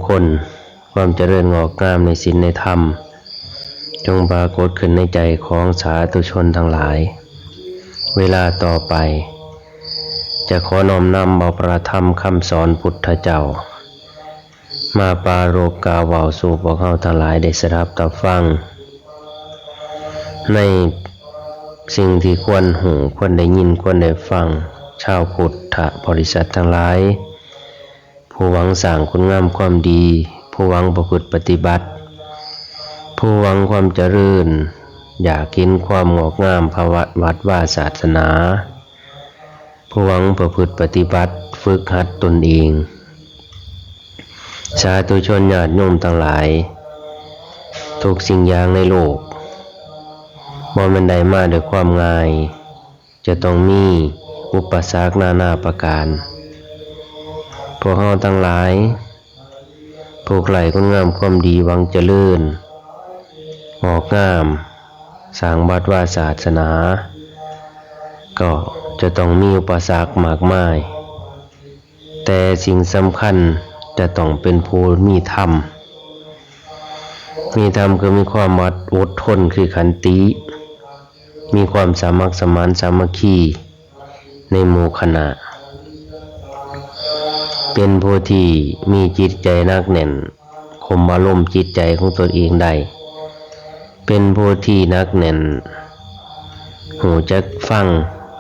ຄົນ ຄວາມຈະເລີນງອກງາມໃນສິນໃນທຳ ຈົ່ງປາກົດຂຶ້ນໃນໃຈຂອງສາທຸຊົນທັງຫຼາຍ. ເວລາຕໍ່ໄປ ຈະຂໍນ້ອມນຳເອົາພະທຳຄຳສອນພຸດທະເຈົ້າ ມາປາລົບກ່າວເວົ້າສູ່ພວກເຮົາທັງຫຼາຍໄດ້ສະດັບຮັບຟັງ ໃນສິ່ງທີ່ຄວນຮູ້, ຄວນໄດ້ຍິນ, ຄວນໄດ້ຟັງ, ຊາວພຸດທະບໍລິສັດທັງຫຼາຍ, ຜູ້ຫວັງສ້າງຄຸນງາມຄວາມດີ, ຜູ້ຫວັງປະພຶດປະຕິບັດ, ຜູ້ຫວັງຄວາມຈະເລີນ, ຢາກເຫັນຄວາມງອກງາມພາວະວັດວາສາສະໜາ, ຜູ້ຫວັງປະພຶດປະຕິບັດ, ຝຶກຫັດຕົນເອງ. ສາທຸຊົນຍາດໂຍມທັງຫຼາຍ, ທຸກສິ່ງຢ່າງໃນໂລກ ບໍ່ແມ່ນໄດ້ມາດ້ວຍຄວາມງ່າຍ, ຈະຕ້ອງມີອຸປະສັກນານາປະການ. ພວກເຮົາທັງຫຼາຍ ຜູ້ໃຝ່ຄຸນງາມຄວາມດີ ຫວັງຈະເລີນ ງອກງາມ ສ້າງວັດວາສາສະໜາ ກໍຈະຕ້ອງມີອຸປະສັກມາກມາຍ. ແຕ່ສິ່ງສຳຄັນຈະຕ້ອງເປັນຜູ້ມີທຳ. ມີທຳຄືມີຄວາມອດ ອົດທົນ, ຄືຂັນຕິ, ມີຄວາມສະໝັກສະໝານສາມັກຄີໃນໝູ່ຄະນະ, ເປັນຜູ້ທີ່ມີຈິດໃຈໜັກແໜ້ນ, ຄຸມອາລົມຈິດໃຈຂອງຕົນເອງໄດ້, ເປັນຜູ້ທີ່ໜັກແໜ້ນ, ຮູ້ຈັກຟັງ,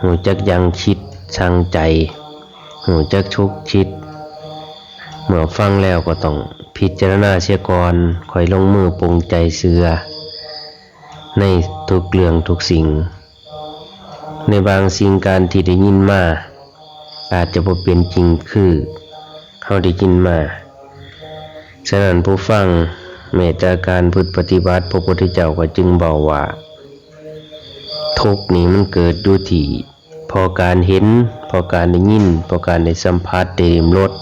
ຮູ້ຈັກຢັ້ງຄິດຊັ່ງໃຈ, ຮູ້ຈັກຊຸກຄິດ. ເມື່ອຟັງແລ້ວກໍຕ້ອງພິຈາລະນາເສຍກ່ອນ, ຄ່ອຍລົງມືປົງໃຈເຊື່ອໃນທຸກເລື່ອງທຸກສິ່ງ. ໃນບາງສິ່ງການທີ່ໄດ້ຍິນມາ ອາດຈະບໍ່ເປັນຈິງຄືເຮົາໄດ້ຍິນມາ. ສະນັ້ນ ຜູ້ຟັງ ແມ້ແຕ່ການພຶດປະຕິບັດ ພະພຸດທະເຈົ້າກໍຈຶ່ງເວົ້າວ່າ ທຸກນີ້ມັນເກີດຢູ່ທີ່ ເພາະການເຫັນ, ເພາະການໄດ້ຍິນ, ເພາະການໄດ້ສຳຜັດ, ໄດ້ລິມລົດ.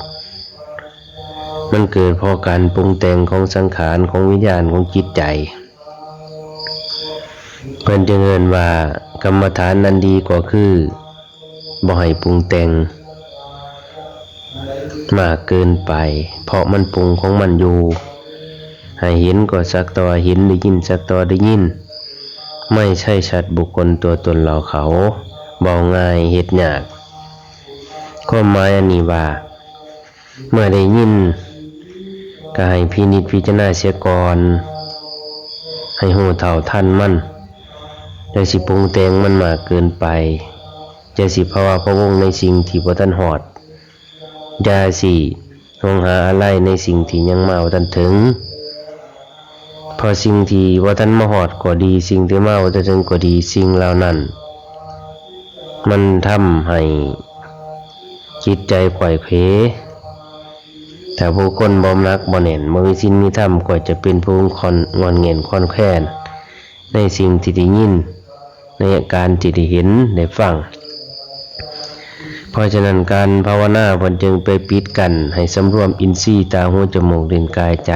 ມັນເກີດເພາະການປຸງແຕ່ງຂອງສັງຂານ, ຂອງວິນຍານ, ຂອງຈິດໃຈ. ເພິ່ນຈຶ່ງເອີ້ນວ່າ ກຳມະຖານອັນດີກໍຄື ບໍ່ໃຫ້ປຸງແຕ່ງມາກເກີນໄປ, ເພາະມັນປຸງຂອງມັນຢູ່. ໃຫ້ເຫັນກໍສັກແຕ່ວ່າເຫັນ, ໄດ້ຍິນສັກແຕ່ວ່າໄດ້ຍິນ, ໄມ່ໃຊ່ສັດບຸກຄົນຕົວຕົນເຫຼົ່າເຂົາ, ເວົ້າງ່າຍເຮັດຍາກ. ຄວາມໝາຍອັນນີ້ວ່າ ເມື່ອໄດ້ຍິນ ກໍໃຫ້ພິນິດພິຈາລະນາເສຍກ່ອນ, ໃຫ້ຮູ້ເທົ່າທັນມັນ, ຢ່າຊິປຸງແຕ່ງມັນມາກເກີນໄປ, ຢ່າຊິພະວາພະວົງໃນສິ່ງທີ່ບໍ່ທັນຮອດ, ຢ່າຊິຫົວຫາອາໄລໃນສິ່ງທີ່ຍັງມາບໍ່ທັນເຖິງ. ເພາະສິ່ງທີ່ບໍ່ທັນມາຮອດກໍດີ, ສິ່ງທີ່ມາບໍ່ທັນເຖິງກໍດີ, ສິ່ງເຫຼົ່ານັ້ນມັນທຳໃຫ້ຈິດໃຈໄຂວ້ເຂວ. ຖ້າບຸກຄົນບໍ່ໜັກບໍ່ແໜ້ນ, ບໍ່ມີສິນມີທຳ, ກໍຈະເປັນຜູ້ງອນແງ່ນຄອນແຄນໃນສິ່ງທີ່ໄດ້ຍິນ, ໃນການທີ່ໄດ້ເຫັນໄດ້ຟັງ. ເພາະສະນັ້ນ ການພາວະນາເພິ່ນຈຶ່ງໄປປິດກັ້ນໃຫ້ສຳລວມອິນຊີ ຕາ ຫູ ຈະມູກ ລີ້ນ ກາຍ ໃຈ.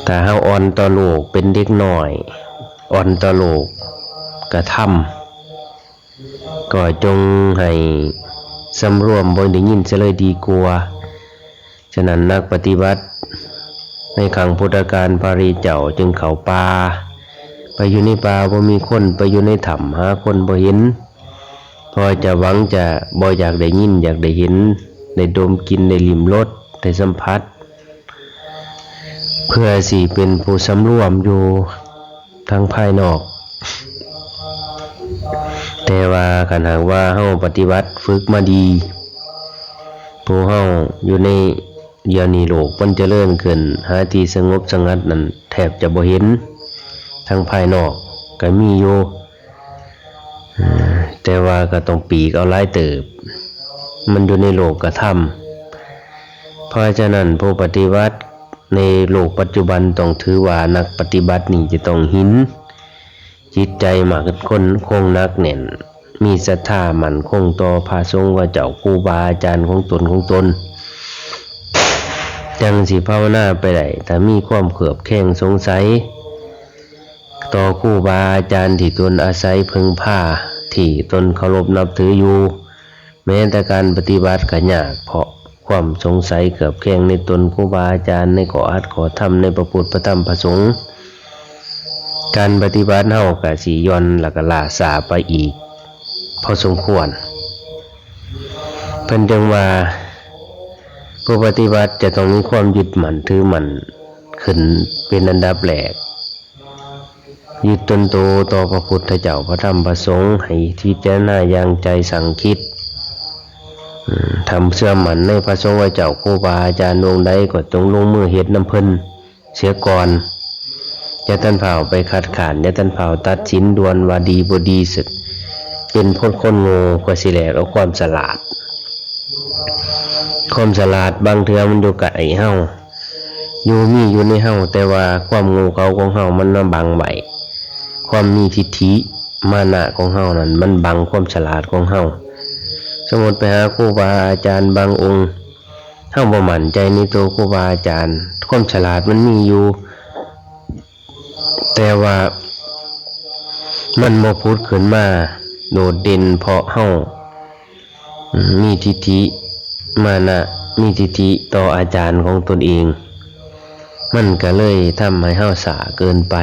ຖ້າເຮົາອ່ອນຕໍ່ໂລກ ເປັນເດັກນ້ອຍ ອ່ອນຕໍ່ໂລກກະທຳ ກໍຈົ່ງໃຫ້ສຳລວມ ບໍ່ໄດ້ຍິນເສຍເລີຍດີກວ່າ. ສະນັ້ນ ນັກປະຕິບັດໃນຄັ້ງພຸດທະການ ພະລິເຈົ້າຈຶ່ງເຂົ້າປ່າ. ໄປຢູ່ໃນປ່າບໍ່ມີຄົນ, ໄປຢູ່ໃນຖ້ຳຫາຄົນບໍ່ເຫັນ, ເພາະຈະຫວັງຈະບໍ່ຢາກໄດ້ຍິນ, ຢາກໄດ້ເຫັນ, ໄດ້ດົມກິ່ນ, ໄດ້ລິມລົດ, ໄດ້ສຳຜັດ, ເພື່ອຊິເປັນຜູ້ສຳລວມຢູ່ທາງພາຍນອກ. ແຕ່ວ່າຄັນຫາກວ່າເຮົາປະຕິບັດຝຶກມາດີ, ຜູ້ເຮົາຢູ່ໃນດຽວນີ້ໂລກມັນຈະເລີນຂຶ້ນ, ຫາທີ່ສະຫງົບສະຫງັດນັ້ນແທບຈະບໍ່ເຫັນ, ທາງພາຍນອກກໍມີຢູ່. ເອີ ແຕ່ວ່າກໍຕ້ອງປີກເອົາຫຼາຍເຕີບ, ມັນຢູ່ໃນໂລກກະທຳ. ເພາະສະນັ້ນ ຜູ້ປະຕິບັດໃນໂລກປັດຈຸບັນຕ້ອງຖືວ່ານັກປະຕິບັດນີ້ຈະຕ້ອງຫີນ, ຈິດໃຈໝັ້ນຄົງໜັກແໜ້ນ, ມີສັດທາໝັ້ນຄົງຕໍ່ພະສົງພະເຈົ້າ, ຄູບາອາຈານຂອງຕົນ, ຂອງຕົນ, ຈັ່ງຊິພາວະນາໄປໄດ້. ຖ້າມີຄວາມເຄືອບແຄງສົງໄສ ຕໍ່ຄູບາອາຈານທີ່ຕົນອາໄສເພິ່ງພາ, ທີ່ຕົນເຄົາລົບນັບຖືຢູ່, ແມ້ແຕ່ການປະຕິບັດກໍຍາກ ເພາະຄ ຄວາມສົງໄສເຄືອບແຄງໃນຕົນຄູບາອາຈານ, ໃນຂໍ້ອັດຂໍ້ທຳ, ໃນພະພຸດພະທຳພະສົງ, ການປະຕິບັດເຮົາກໍຊິຢ່ອນ ແລ້ວກໍລ້າຊ້າໄປອີກພໍສົມຄວນ. ເພິ່ນຈຶ່ງວ່າ ຜູ້ປະຕິບັດຈະຕ້ອງມີຄວາມຍຶດໝັ້ນຖືໝັ້ນຂຶ້ນເປັນອັນດັບແລກ, ຍຶດຕົນໂຕຕໍ່ພະພຸດທະເຈົ້າ, ພະທຳ, ພະສົງ, ໃຫ້ພິຈາລະນາຢ່າງໃຈສັງຄິດ. ອືມ ຖ້າເຊື່ອໝັ້ນໃນພະສົງພະເຈົ້າ, ຄູບາອາຈານອົງໃດກໍຈົ່ງລົງມືເຮັດນຳເພິ່ນ ເສຍກ່ອນ. ຢ່າທັນຟ້າວໄປຄັດຄ້ານ, ຢ່າທັນຟ້າວຕັດສິນດ່ວນວ່າດີບໍ່ດີ, ເຊິ່ງເປັນຄົນໂງ່ກໍຊິແລກເອົາຄວາມສະຫຼາດ. ຄວາມສະຫຼາດບາງເທື່ອມັນຢູ່ໃກ້ເຮົາ, ຢູ່ ມີຢູ່ໃນເຮົາ, ແຕ່ວ່າຄວາມໂງ່ເຂົາຂອງເຮົາມັນມາບັງໄວ້. ຄວາມມີທິດຖິມານະຂອງເຮົານັ້ນ ມັນບັງຄວາມສະຫຼາດຂອງເຮົາ. ສົມມຸດໄປຫາຄູບາອາຈານບາງອົງ, ເຮົາບໍ່ໝັ້ນໃຈໃນໂຕຄູບາອາຈານ, ຄວາມສະຫຼາດມັນມີຢູ່, ແຕ່ວ່າມັນບໍ່ຜຸດຂຶ້ນມາໂດດເດັ່ນ ເພາະເຮົາມີທິດຖິມານະ, ມີທິດຖິຕໍ່ອາຈານຂອງຕົນເອງ, ມັນກໍເລີຍທຳໃຫ້ເຮົາຊ້າເກີນໄປ,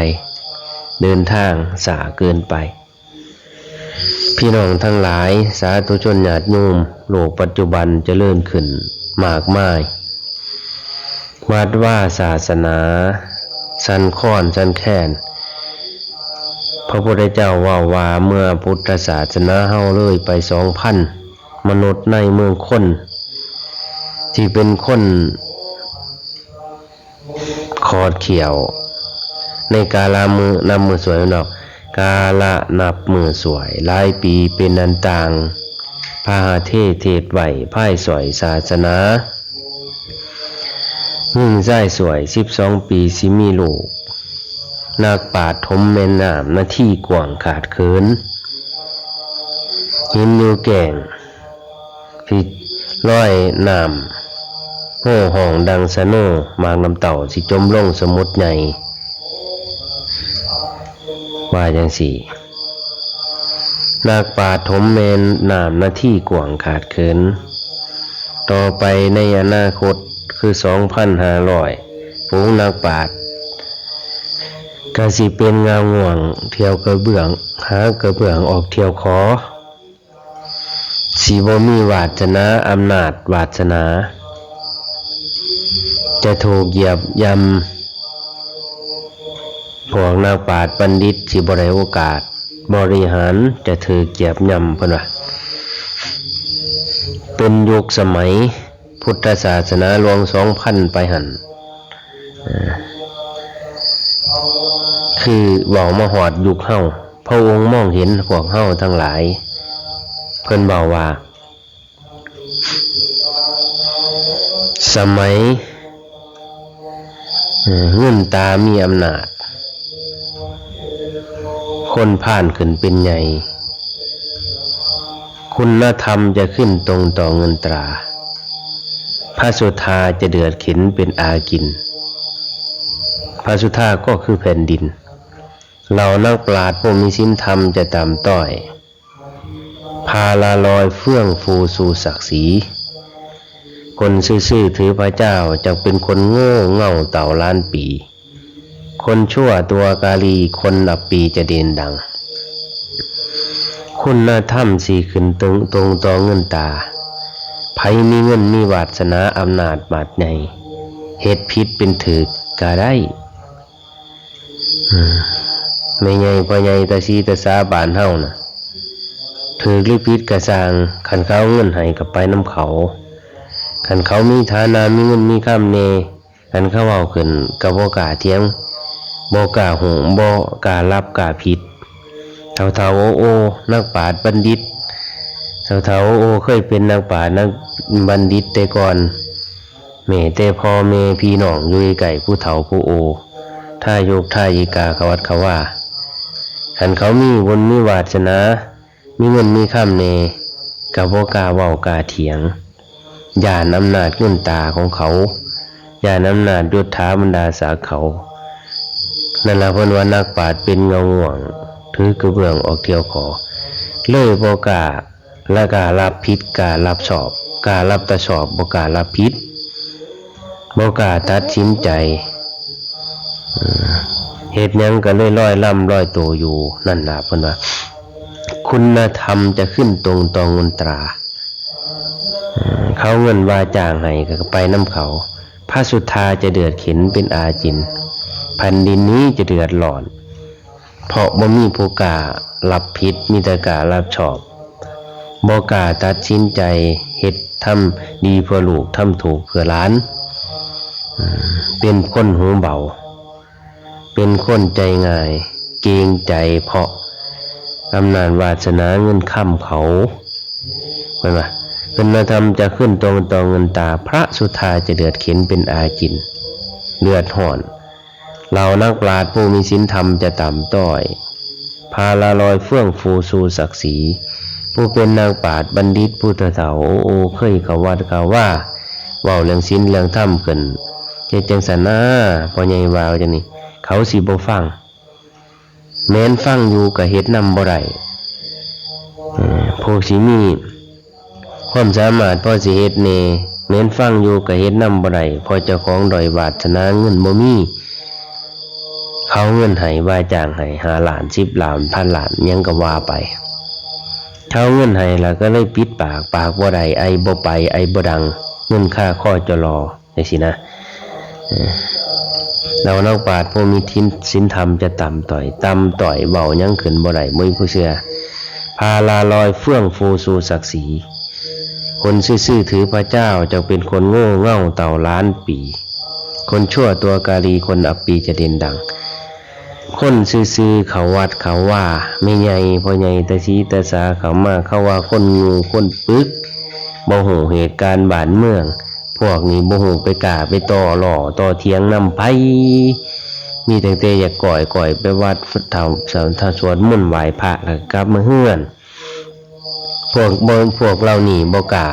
ເດີນທາງຊ້າເກີນໄປ. ພີ່ນ້ອງທັງຫຼາຍ, ສາທຸຊົນຍາດໂຍມ, ໂລກປັດຈຸບັນຈະເລີນຂຶ້ນມາກມາຍ, ວັດວາສາສະໜາສັ່ນຄອນສັ່ນແຄນ. ພະພຸດທະເຈົ້າເວົ້າວ່າ ເມື່ອພຸດທະສາສະໜາເຮົາເລີຍໄປສອງພັນ, ມະນຸດໃນເມືອງຄົນທີ່ເປັນຄົນ ຂອດຂ້ຽວໃນກາລະມື້ນັບມື້ສວຍເນາະ, ກາລະນັບມື້ສວຍ ຫຼາຍປີເປັນອັນຕ່າງ ພາຫະເທເທດໄວ້ພາຍສອຍສາສະໜາ. ຍິງຊາຍສວຍສິບສອງປີຊິມີລູກ, ນັກປາດຖົມແມ່ນ້ຳນາທີກວ້າງຂາດເຂີນ, ເຫັນຢູ່ແຈ້ງ ທີ່ລອຍນ້ຳໂຫ່ຮ້ອງດັ່ງສະໂນ, ໝາກນ້ຳເຕົ້າຊິຈົມລົງສະໝຸດໃຫຍ່ ວ່າຈັ່ງຊີ້. ນັກປາດຖົມແມ່ນນ້ຳນາທີກວ້າງຂາດເຂີນ. ຕໍ່ໄປໃນອະນາຄົດຄືສອງພັນຫ້າຮ້ອຍ ຝູງນັກປາດກະຊິເປັນງາງ່ວງທ່ຽວກະເບື້ອງ, ຫາກະເບື້ອງອອກທ່ຽວຂໍ. ຊິບໍ່ມີວາດສະໜາ, ອຳນາດວາດສະໜາຈະຖືກຢຽບຢ່ຳ. ພວກນັກປາດບັນດິດຊິບໍ່ໄດ້ໂອກາດ, ບໍລິຫານຈະຖືກຢຽບຢ່ຳ, ເພິ່ນວ່າ. ເປັນຍຸກສະໄໝພຸດທະສາສະໜາລ່ວງສອງພັນໄປຫັ້ນ, ຄືເວົ້າມາຮອດຍຸກເຮົາ, ພະອົງມອງເຫັນພວກເຮົາທັງຫຼາຍ, ເພິ່ນເວົ້າວ່າ ສະໄໝເງິນຕາມີອຳນາດ, ຄົນພານຂຶ້ນເປັນໃຫຍ່, ຄຸນນະທຳຈະຂຶ້ນຕົງຕໍ່ເງິນຕາ, ພະສຸທາຈະເດືອດເຂັນເປັນອາກິນ, ພະສຸທາກໍຄືແຜ່ນດິນ. ເຫຼົ່ານັກປາດຜູ້ມີສິນທຳຈະຕ່ຳຕ້ອຍ, ພາລະລອຍເຟືອງຟູສູ່ສັກສີ. ຄົນຊື່ໆຖືພະເຈົ້າ ຈັກເປັນຄົນໂງ່ເຫງົ້າເຕົ່າລ້ານປີ, ຄົນຊົ່ວຕົວະກາລີ, ຄົນອັບປີຈະເດັ່ນດັງ. ຄຸນນະທຳຊິຂຶ້ນຕົງຕໍ່ເງິນຕາ, ໃຜມີເງິນມີວາດສະໜາອຳນາດບາດໃຫຍ່, ເຮັດຜິດເປັນຖືກກະໄດ້. ອືມ ແມ່ໃຫຍ່ພໍ່ໃຫຍ່ຕາສີຕາສາບ້ານເຮົານະ, ຖືກຫຼືຜິດກະຊ່າງ, ຄັນເຂົາເອົາເງິນໃຫ້ກະໄປນຳເຂົາ, ຄັນເຂົາມີຖານະມີເງິນມີຄຳແດ່, ຄັນເຂົາເວົ້າຂຶ້ນກະບໍ່ກ້າຖຽງ, ບໍ່ກ້າໂຫ້ງ, ບໍ່ກ້າລັບກ້າຜິດ. ເຖົ້າໆໂອໆ ນັກປາດບັນດິດ, ເຖົ້າໆໂອໆ ເຄີຍເປັນນັກປາດນັກບັນດິດແຕ່ກ່ອນ. ແມ້ແຕ່ພໍ່ແມ່ພີ່ນ້ອງຢູ່ໃກ້ໆ ຜູ້ເຖົ້າຜູ້ໂອ ທາຍົກທາຍິກາ ເຂົ້າວັດເຂົ້າວາ, ຄັນເຂົາມີບຸນມີວາດສະໜາ ມີເງິນມີຄຳແດ່ ກໍບໍ່ກ້າເວົ້າກ້າຖຽງ, ຢ້ານອຳນາດເງິນຕາຂອງເຂົາ, ຢ້ານອຳນາດຍົດຖາບັນດາສັກເຂົາ. ນັ້ນລະເພິ່ນວ່າ ນັກປາດເປັນເງົາງ່ວງ ຖືກະເບື້ອງອອກທ່ຽວຂໍ, ເລີຍບໍ່ກ້າ ລະກ້າຮັບຜິດ ກ້າຮັບຊອບ ກ້າຮັບແຕ່ຊອບ ບໍ່ກ້າຮັບຜິດ ບໍ່ກ້າຕັດສິນໃຈ ເອີ ເຮັດຫຍັງກໍເລີຍລອຍລຳລອຍໂຕຢູ່ ນັ້ນລະເພິ່ນວ່າ ຄຸນນະທຳຈະຂຶ້ນຕົງຕໍ່ເງິນຕາ ເອີ ເຂົາເງິນວ່າຈ້າງໃຫ້ກໍໄປນຳເຂົາ ພະສຸດທາຈະເດືອດເຂັນເປັນອາຈິນ ແຜ່ນດິນນີ້ຈະເດືອດຮ້ອນ ເພາະບໍ່ມີຜູ້ກ້າຮັບຜິດ ມີແຕ່ກ້າຮັບຊອບ ບໍ່ກ້າຕັດສິນໃຈເຮັດ ທຳດີເພື່ອລູກ ທຳຖືກເພື່ອຫຼານ ເປັນຄົນຫູເບົາ ເປັນຄົນໃຈງ່າຍ ເກງໃຈເພາະອຳນາດວາດສະໜາເງິນຄຳເຂົາ ເພິ່ນວ່າ ຄຸນນະທຳຈະຂຶ້ນຕົງຕໍ່ເງິນຕາ ພະສຸດທາຈະເດືອດເຂັນເປັນອາຈິນ ເດືອດຮ້ອນ ເຫຼົ່ານັກປາດຜູ້ມີສິນທຳຈະຕ່ຳຕ້ອຍ ພາລະລອຍເຟືອງຟູຊູສັກສີ ຜູ້ເປັນນັກປາດບັນດິດຜູ້ເຖົ້າໆ ໂອ້ໆ ເຄີຍເຂົ້າວັດເຂົ້າວາ ເວົ້າເລື່ອງສິນເລື່ອງທຳຂຶ້ນ ເຮັດຈັ່ງຊັ້ນນາ ພໍ່ໃຫຍ່ວ່າຈັ່ງນີ້ ເຂົາຊິບໍ່ຟັງ ແມ່ນຟັງຢູ່ກໍເຮັດນຳບໍ່ໄດ້ ເອີ ຜູ້ຊິມີຄວາມສາມາດພໍຊິເຮັດແດ່ ແມ່ນຟັງຢູ່ກໍເຮັດນຳບໍ່ໄດ້ ເພາະເຈົ້າຂອງດ້ອຍວາດສະໜາເງິນບໍ່ມີ ເຂົາເງິນໃຫ້ວ່າຈ້າງໃຫ້ຫ້າລ້ານ ສິບລ້ານ ພັນລ້ານ ຫຍັງກໍວ່າໄປ ເຂົາເງິນໃຫ້ລະກໍເລີຍປິດປາກ ປາກບໍ່ໄດ້ ໄອບໍ່ໄປ ໄອບໍ່ດັງ ເງິນຄາຄໍຈໍລໍ ຈັ່ງຊີ້ນະ ເອີ ເຫຼົ່ານັກປາດຜູ້ມີທິນ ສິນທຳຈະຕ່ຳຕ້ອຍ ຕ່ຳຕ້ອຍ ເວົ້າຫຍັງຂຶ້ນບໍ່ໄດ້ ບໍ່ມີຜູ້ເຊື່ອ ພາລະລອຍເຟືອງຟູຊູສັກສີ ຄົນຊື່ໆຖືພະເຈົ້າ ເຈົ້າເປັນຄົນໂງ່ເຫງົ້າເຕົ້າລ້ານປີ ຄົນຊົ່ວຕົວກາລີ ຄົນອັບປີຈະເດັ່ນດັງ ຄົນຊື່ໆເຂົ້າວັດເຂົ້າວາ ແມ່ໃຫຍ່ພໍ່ໃຫຍ່ຕາສີຕາສາເຂົ້າມາ ເຂົາວ່າຄົນໂງ່ຄົນປຶກ ບໍ່ຮູ້ເຫດການບ້ານເມືອງ ພວກນີ້ບໍ່ຮູ້ໄປກ້າໄປຕໍ່ລໍ້ຕໍ່ຖຽງນຳໃຜ ມີຕັ້ງແຕ່ຢາກກ້ອຍໆໄປວັດ ເຖົ້າ ເຖົ້າ ຖ້າສວດມົນໄຫວ້ພະແລ້ວກໍກັບມາເຮືອນ ພວກບໍ່ ພວກເຫຼົ່ານີ້ບໍ່ກ້າ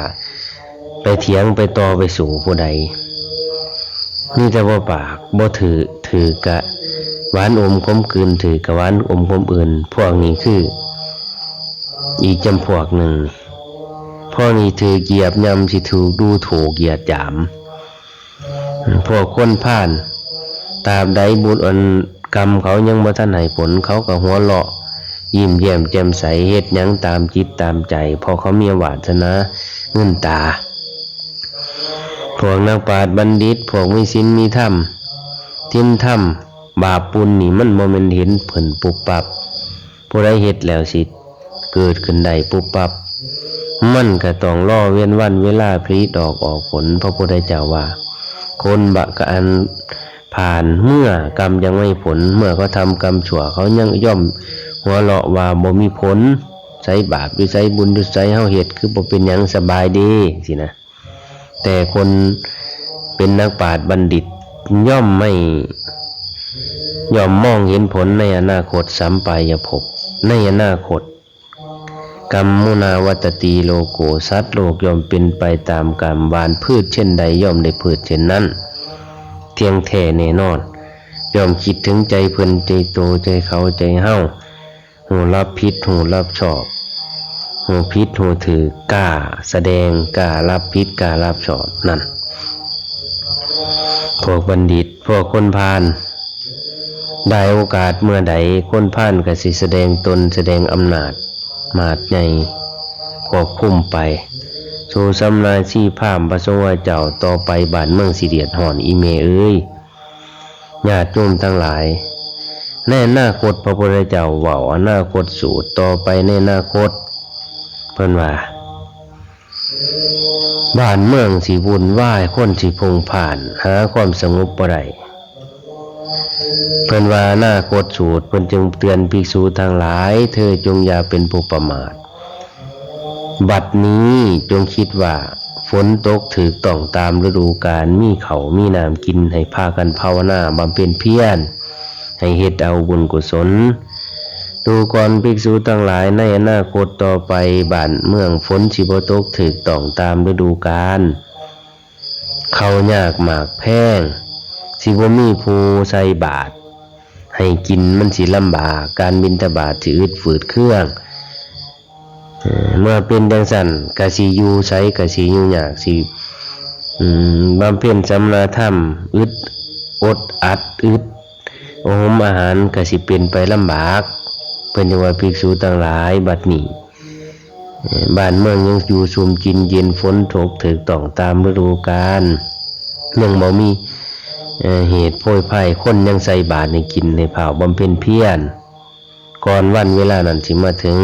ໄປຖຽງໄປຕໍ່ໄປສູ້ຜູ້ໃດ ມີແຕ່ບໍ່ປາກ ບໍ່ຖືກ ຖືກກະຫວານອົມຂົມກືນ ຖືກກະຫວານອົມຂົມອື່ນ ພວກນີ້ຄື ອີກຈຳພວກໜຶ່ງ ພວກນີ້ຖືກຢຽບຫຍ້ຳ ຊິຖືກດູຖູກຢຽດຫຍາມ ພວກຄົນພານ ຕາບໃດບຸນອັນກຳເຂົາຍັງບໍ່ທັນໃຫ້ຜົນ ເຂົາກໍຫົວເລາະ ຍິ້ມແຍ້ມແຈ່ມໃສ ເຮັດຫຍັງຕາມຈິດຕາມໃຈ ເພາະເຂົາມີວາດສະໜາເງິນຕາ ພວກນັກປາດບັນດິດ ພວກມີສິນມີທຳ ສິນທຳ ບາບປຸນນີ້ມັນບໍ່ແມ່ນເຫັນຂຶ້ນປຸບປັບ ຜູ້ໃດເຮັດແລ້ວຊິເກີດຂຶ້ນໄດ້ປຸບປັບ ມັນກະຕ້ອງລໍເວັ້ນວັນເວລາຜະລິດດອກອອກຜົນ ພະພຸດທະເຈົ້າວ່າ ຄົນບະກະອັນພານເມື່ອກຳຍັງໄມ່ຜົນ ເມື່ອເຂົາທຳກຳຊົ່ວ ເຂົາຍັງຢ່ອມຫົວເລາະວ່າບໍ່ມີຜົນ ໃສບາບຢູ່ໃສ ບຸນຢູ່ໃສ ເຮົາເຮັດຄືບໍ່ເປັນຫຍັງ ສະບາຍເດ້ ຊີ້ນະ. ແຕ່ຄົນເປັນນັກປາດບັນດິດ ຍ່ອມໄມ່ ຍ່ອມມອງເຫັນຜົນໃນອະນາຄົດ ສຳປາຍະພົບ ໃນອະນາຄົດ ກຳມຸນາວັດຕະຕີໂລໂກ ສັດໂລກຍ່ອມເປັນໄປຕາມກຳ ຫວ່ານພືດເຊັ່ນໃດ ຍ່ອມໄດ້ພືດເຊັ່ນນັ້ນ ທ່ຽງແທ້ແນ່ນອນ ຍ່ອມຄິດເຖິງໃຈເພິ່ນ ໃຈໂຕ ໃຈເຂົາ ໃຈເຮົາ ຮູ້ຮັບຜິດ ຮູ້ຮັບຊອບ ຮູ້ຜິດ ຮູ້ຖືກ ກ້າສະແດງ ກ້າຮັບຜິດ ກ້າຮັບຊອບ ນັ້ນ ພວກບັນດິດ ພວກຄົນພານ ໄດ້ໂອກາດເມື່ອໃດ ຄົນພານກໍຊິສະແດງຕົນ ສະແດງອຳນາດ ມາດໃຫຍ່ ຄວບຄຸມໄປ ສູ່ສຳມະນາຊີພາມ ພະສົງພະເຈົ້າ ຕໍ່ໄປບ້ານເມືອງຊິເດືອດຮ້ອນ ອີ່ແມ່ເອີຍ. ຍາດໂຍມທັງຫຼາຍ, ໃນອະນາຄົດ ພະພຸດທະເຈົ້າເວົ້າ ອະນາຄົດສູດ, ຕໍ່ໄປໃນອະນາຄົດ ເພິ່ນວ່າ ບ້ານເມືອງຊິວຸ່ນວາຍ, ຄົນຊິພົ່ງພານ, ຫາຄວາມສະຫງົບບໍ່ໄດ້. ເພິ່ນວ່າອະນາຄົດສູດ, ເພິ່ນຈຶ່ງເຕືອນພິກສຸທັງຫຼາຍ, ເທີຈົ່ງຢ່າເປັນຜູ້ປະໝາດ. ບັດນີ້ຈົ່ງຄິດວ່າຝົນຕົກຖືກຕ້ອງຕາມລະດູການ, ມີເຂົ້າມີນ້ຳກິນ, ໃຫ້ພາກັນພາວະນາບຳເພັນພຽນ, ໃຫ້ເຮັດເອົາບຸນກຸສົນ. ດູກ່ອນພິກສຸທັງຫຼາຍ, ໃນອະນາຄົດຕໍ່ໄປ, ບ້ານເມືອງຝົນຊິບໍ່ຕົກຖືກຕ້ອງຕາມລະດູການ. ເຂົ້າຍາກໝາກແພງ, ຊິບໍ່ມີຜູ້ໃສ່ບາດໃຫ້ກິນ, ມັນຊິລຳບາກ, ການບິນທະບາດຊິອຶດຝືດເຄືອງ. ເມື່ອເປັນຈັ່ງຊັ້ນ ກະຊິຢູ່ໃສກະຊິຢູ່ຍາກ ຊິ ອືມ ບຳເພັນສຳມະນະທຳ ອຶດ ອົດອັດ ອຶດ ໂອໂຫມອາຫານກະຊິເປັນໄປລຳບາກ. ເພິ່ນຈຶ່ງວ່າ ພິກສຸທັງຫຼາຍ ບັດນີ້ ເອີ ບ້ານເມືອງຍັງຢູ່ຊຸ່ມກິນເຢັນ ຝົນຕົກຖືກຕ້ອງຕາມລະດູການ ຍັງບໍ່ມີ ເອີ ເຫດໂພຍໄພ ຄົນຍັງໃສ່ບາດໃຫ້ກິນ ໃຫ້ພ້າວບຳເພັນພຽນ ກ່ອນວັນເວລານັ້ນຊິມາເຖິງ.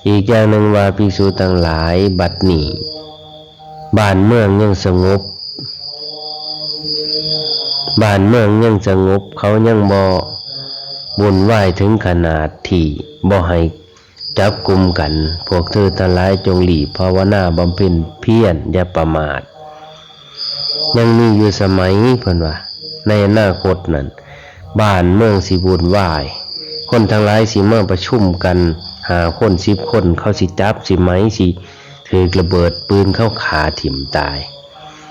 ອີກຢ່າງໜຶ່ງວ່າ ພິກສຸທັງຫຼາຍ ບັດນີ້ບ້ານເມືອງຍັງສະຫງົບ ບ້ານເມືອງຍັງສະຫງົບ ເຂົາຍັງບໍ່ວຸ່ນວາຍເຖິງຂະໜາດທີ່ບໍ່ໃຫ້ຈັບກຸມກັນ. ພວກເທີທັງຫຼາຍຈົ່ງລີບພາວະນາບຳເພັນພຽນ ຢ່າປະໝາດ. ຍັງມີຢູ່ສະໄໝ ເພິ່ນວ່າ ໃນອະນາຄົດນັ້ນ ບ້ານເມືອງຊິວຸ່ນວາຍ ຄົນທັງຫຼາຍຊິມາປະຊຸມກັນ ຫ້າຄົນ ສິບຄົນ ເຂົາຊິຈັບ ຊິໄໝ ຊິຖືກລະເບີດປືນ ເຂົາຂ້າຖິ້ມຕາຍ.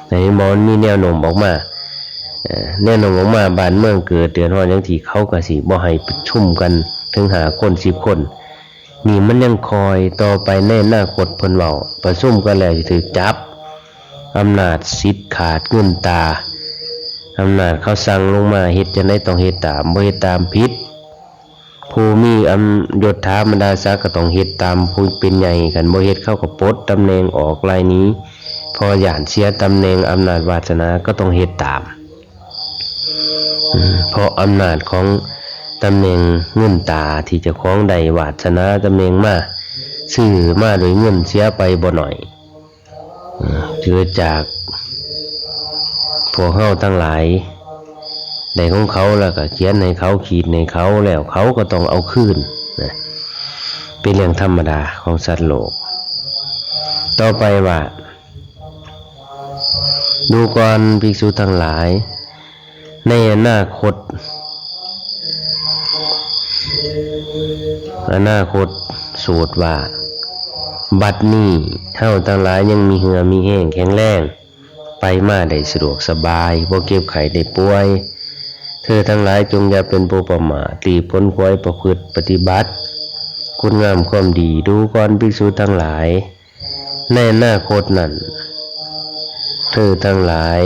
ເຫັນບໍ່ ມັນມີແນວໂນ້ມອອກມາ ເອີ ແນວໂນ້ມອອກມາ ບ້ານເມືອງເກີດເດືອດຮ້ອນຫຍັງ ທີ່ເຂົາກໍຊິບໍ່ໃຫ້ປະຊຸມກັນເຖິງຫ້າຄົນ ສິບຄົນ. ນີ້ມັນຍັງຄ່ອຍ ຕໍ່ໄປໃນອະນາຄົດ ເພິ່ນເວົ້າ ປະຊຸມກັນແລ້ວຊິຖືກຈັບ ອຳນາດສິດຂາດເງິນຕາ ອຳນາດເຂົາສັ່ງລົງມາ ເຮັດຈັ່ງໃດຕ້ອງເຮັດຕາມ ບໍ່ເຮັດຕາມຜິດ. ຜູ້ມີອຳ ຍົດຖາບັນດາສັກກໍຕ້ອງເຮັດຕາມຜູ້ເປັນໃຫຍ່ ຄັນບໍ່ເຮັດເຂົາກໍປົດຕຳແໜ່ງອອກ ໄລ່ໜີ ເພາະຢ້ານເສຍຕຳແໜ່ງ ອຳນາດວາດສະໜາກໍຕ້ອງເຮັດຕາມ ເພາະອຳນາດຂອງຕຳແໜ່ງເງິນຕາທີ່ເຈົ້າຂອງໄດ້ວາດສະໜາຕຳແໜ່ງມາ ຊື້ມາດ້ວຍເງິນເສຍໄປບໍ່ໜ້ອຍ. ເກີດຈາກພວກເຮົາທັງຫຼາຍໄດ້ຂອງເຂົາ ແລ້ວກໍຂຽນໃຫ້ເຂົາ ຂີດໃຫ້ເຂົາ ແລ້ວເຂົາກໍຕ້ອງເອົາຄືນນະ ເປັນເລື່ອງທຳມະດາຂອງສັດໂລກ. ຕໍ່ໄປວ່າ ດູກ່ອນ ພິກສຸທັງຫຼາຍ ໃນອະນາຄົດ ອະນາຄົດສູດວ່າ ບັດນີ້ເຮົາທັງຫຼາຍຍັງມີເຫື່ອມີແຮງແຂງແຮງ ໄປມາໄດ້ສະດວກສະບາຍ ບໍ່ເຈັບໄຂ້ໄດ້ປ່ວຍ. ເທີທັງຫຼາຍຈົ່ງຢ່າເປັນຜູ້ປະໝາດ ລີບຂົນຂວາຍປະພຶດປະຕິບັດຄຸນງາມຄວາມດີ. ດູກ່ອນ ພິກສຸທັງຫຼາຍ ໃນອະນາຄົດນັ້ນ ເທີທັງຫຼາຍ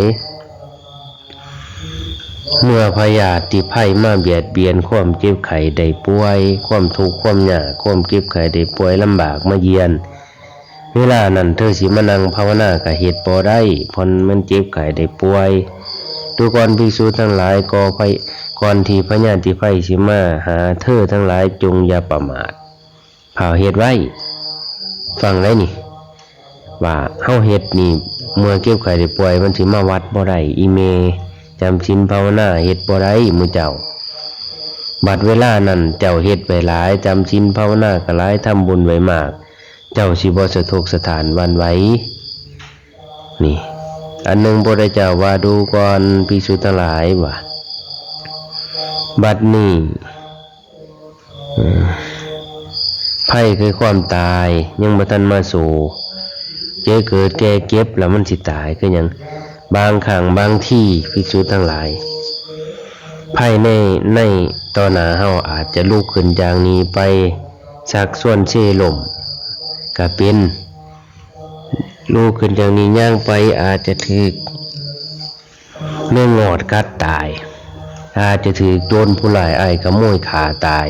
ເມື່ອພະຍາດຕິໄພມາບຽດບຽນ ຄວາມເຈັບໄຂ້ໄດ້ປ່ວຍ ຄວາມທຸກຄວາມຍາກ ຄວາມເຈັບໄຂ້ໄດ້ປ່ວຍລຳບາກມາຢ້ຽນ ເວລານັ້ນເທີຊິມານັ່ງພາວະນາກໍເຮັດບໍ່ໄດ້ ເພາະມັນເຈັບໄຂ້ໄດ້ປ່ວຍ. ດູກ່ອນ ພິກສຸທັງຫຼາຍ ກໍໄພ ກ່ອນທີ່ພະຍາດຕິໄພຊິມາຫາເທີທັງຫຼາຍ ຈົ່ງຢ່າປະໝາດ ພ້າວເຮັດໄວ້. ຟັງໄດ້ນີ້ ວ່າເຮົາເຮັດນີ້ ເມື່ອເຈັບໄຂ້ໄດ້ປ່ວຍ ມັນຊິມາວັດບໍ່ໄດ້. ອີ່ແມ່ຈຳສິນພາວະນາເຮັດບໍ່ໄດ້ໝູ່ເຈົ້າ. ບັດເວລານັ້ນເຈົ້າເຮັດໄວ້ຫຼາຍ ຈຳສິນພາວະນາກໍຫຼາຍ ທຳບຸນໄວ້ມາກ ເຈົ້າຊິບໍ່ສະທົກສະທ້ານຫວັ່ນໄຫວ. ນີ້ ອັນໜຶ່ງ ພະພຸດທະເຈົ້າວ່າ ດູກ່ອນ ພິກສຸທັງຫຼາຍ ວ່າ ບັດນີ້ ເອີ ໄພຄືຄວາມຕາຍຍັງບໍ່ທັນມາສູ່ ເຈະເກີດແກ່ເຈັບແລ້ວມັນຊິຕາຍຄືຫຍັງ? ບາງຄັ້ງບາງທີ ພິກສຸທັງຫຼາຍ ໄພໃນ ໃນຕໍ່ໜ້າເຮົາອາດຈະລຸກຂຶ້ນຈາກນີ້ໄປ ຊັກຊວນເຊລົມກະເປັນ, ລຸກຂຶ້ນຈາກນີ້ຍ່າງໄປອາດຈະຖືກ ແມງງອດກັດຕາຍ, ອາດຈະຖືກໂຈນຜູ້ຮ້າຍອ້າຍຂະໂມຍຂ້າຕາຍ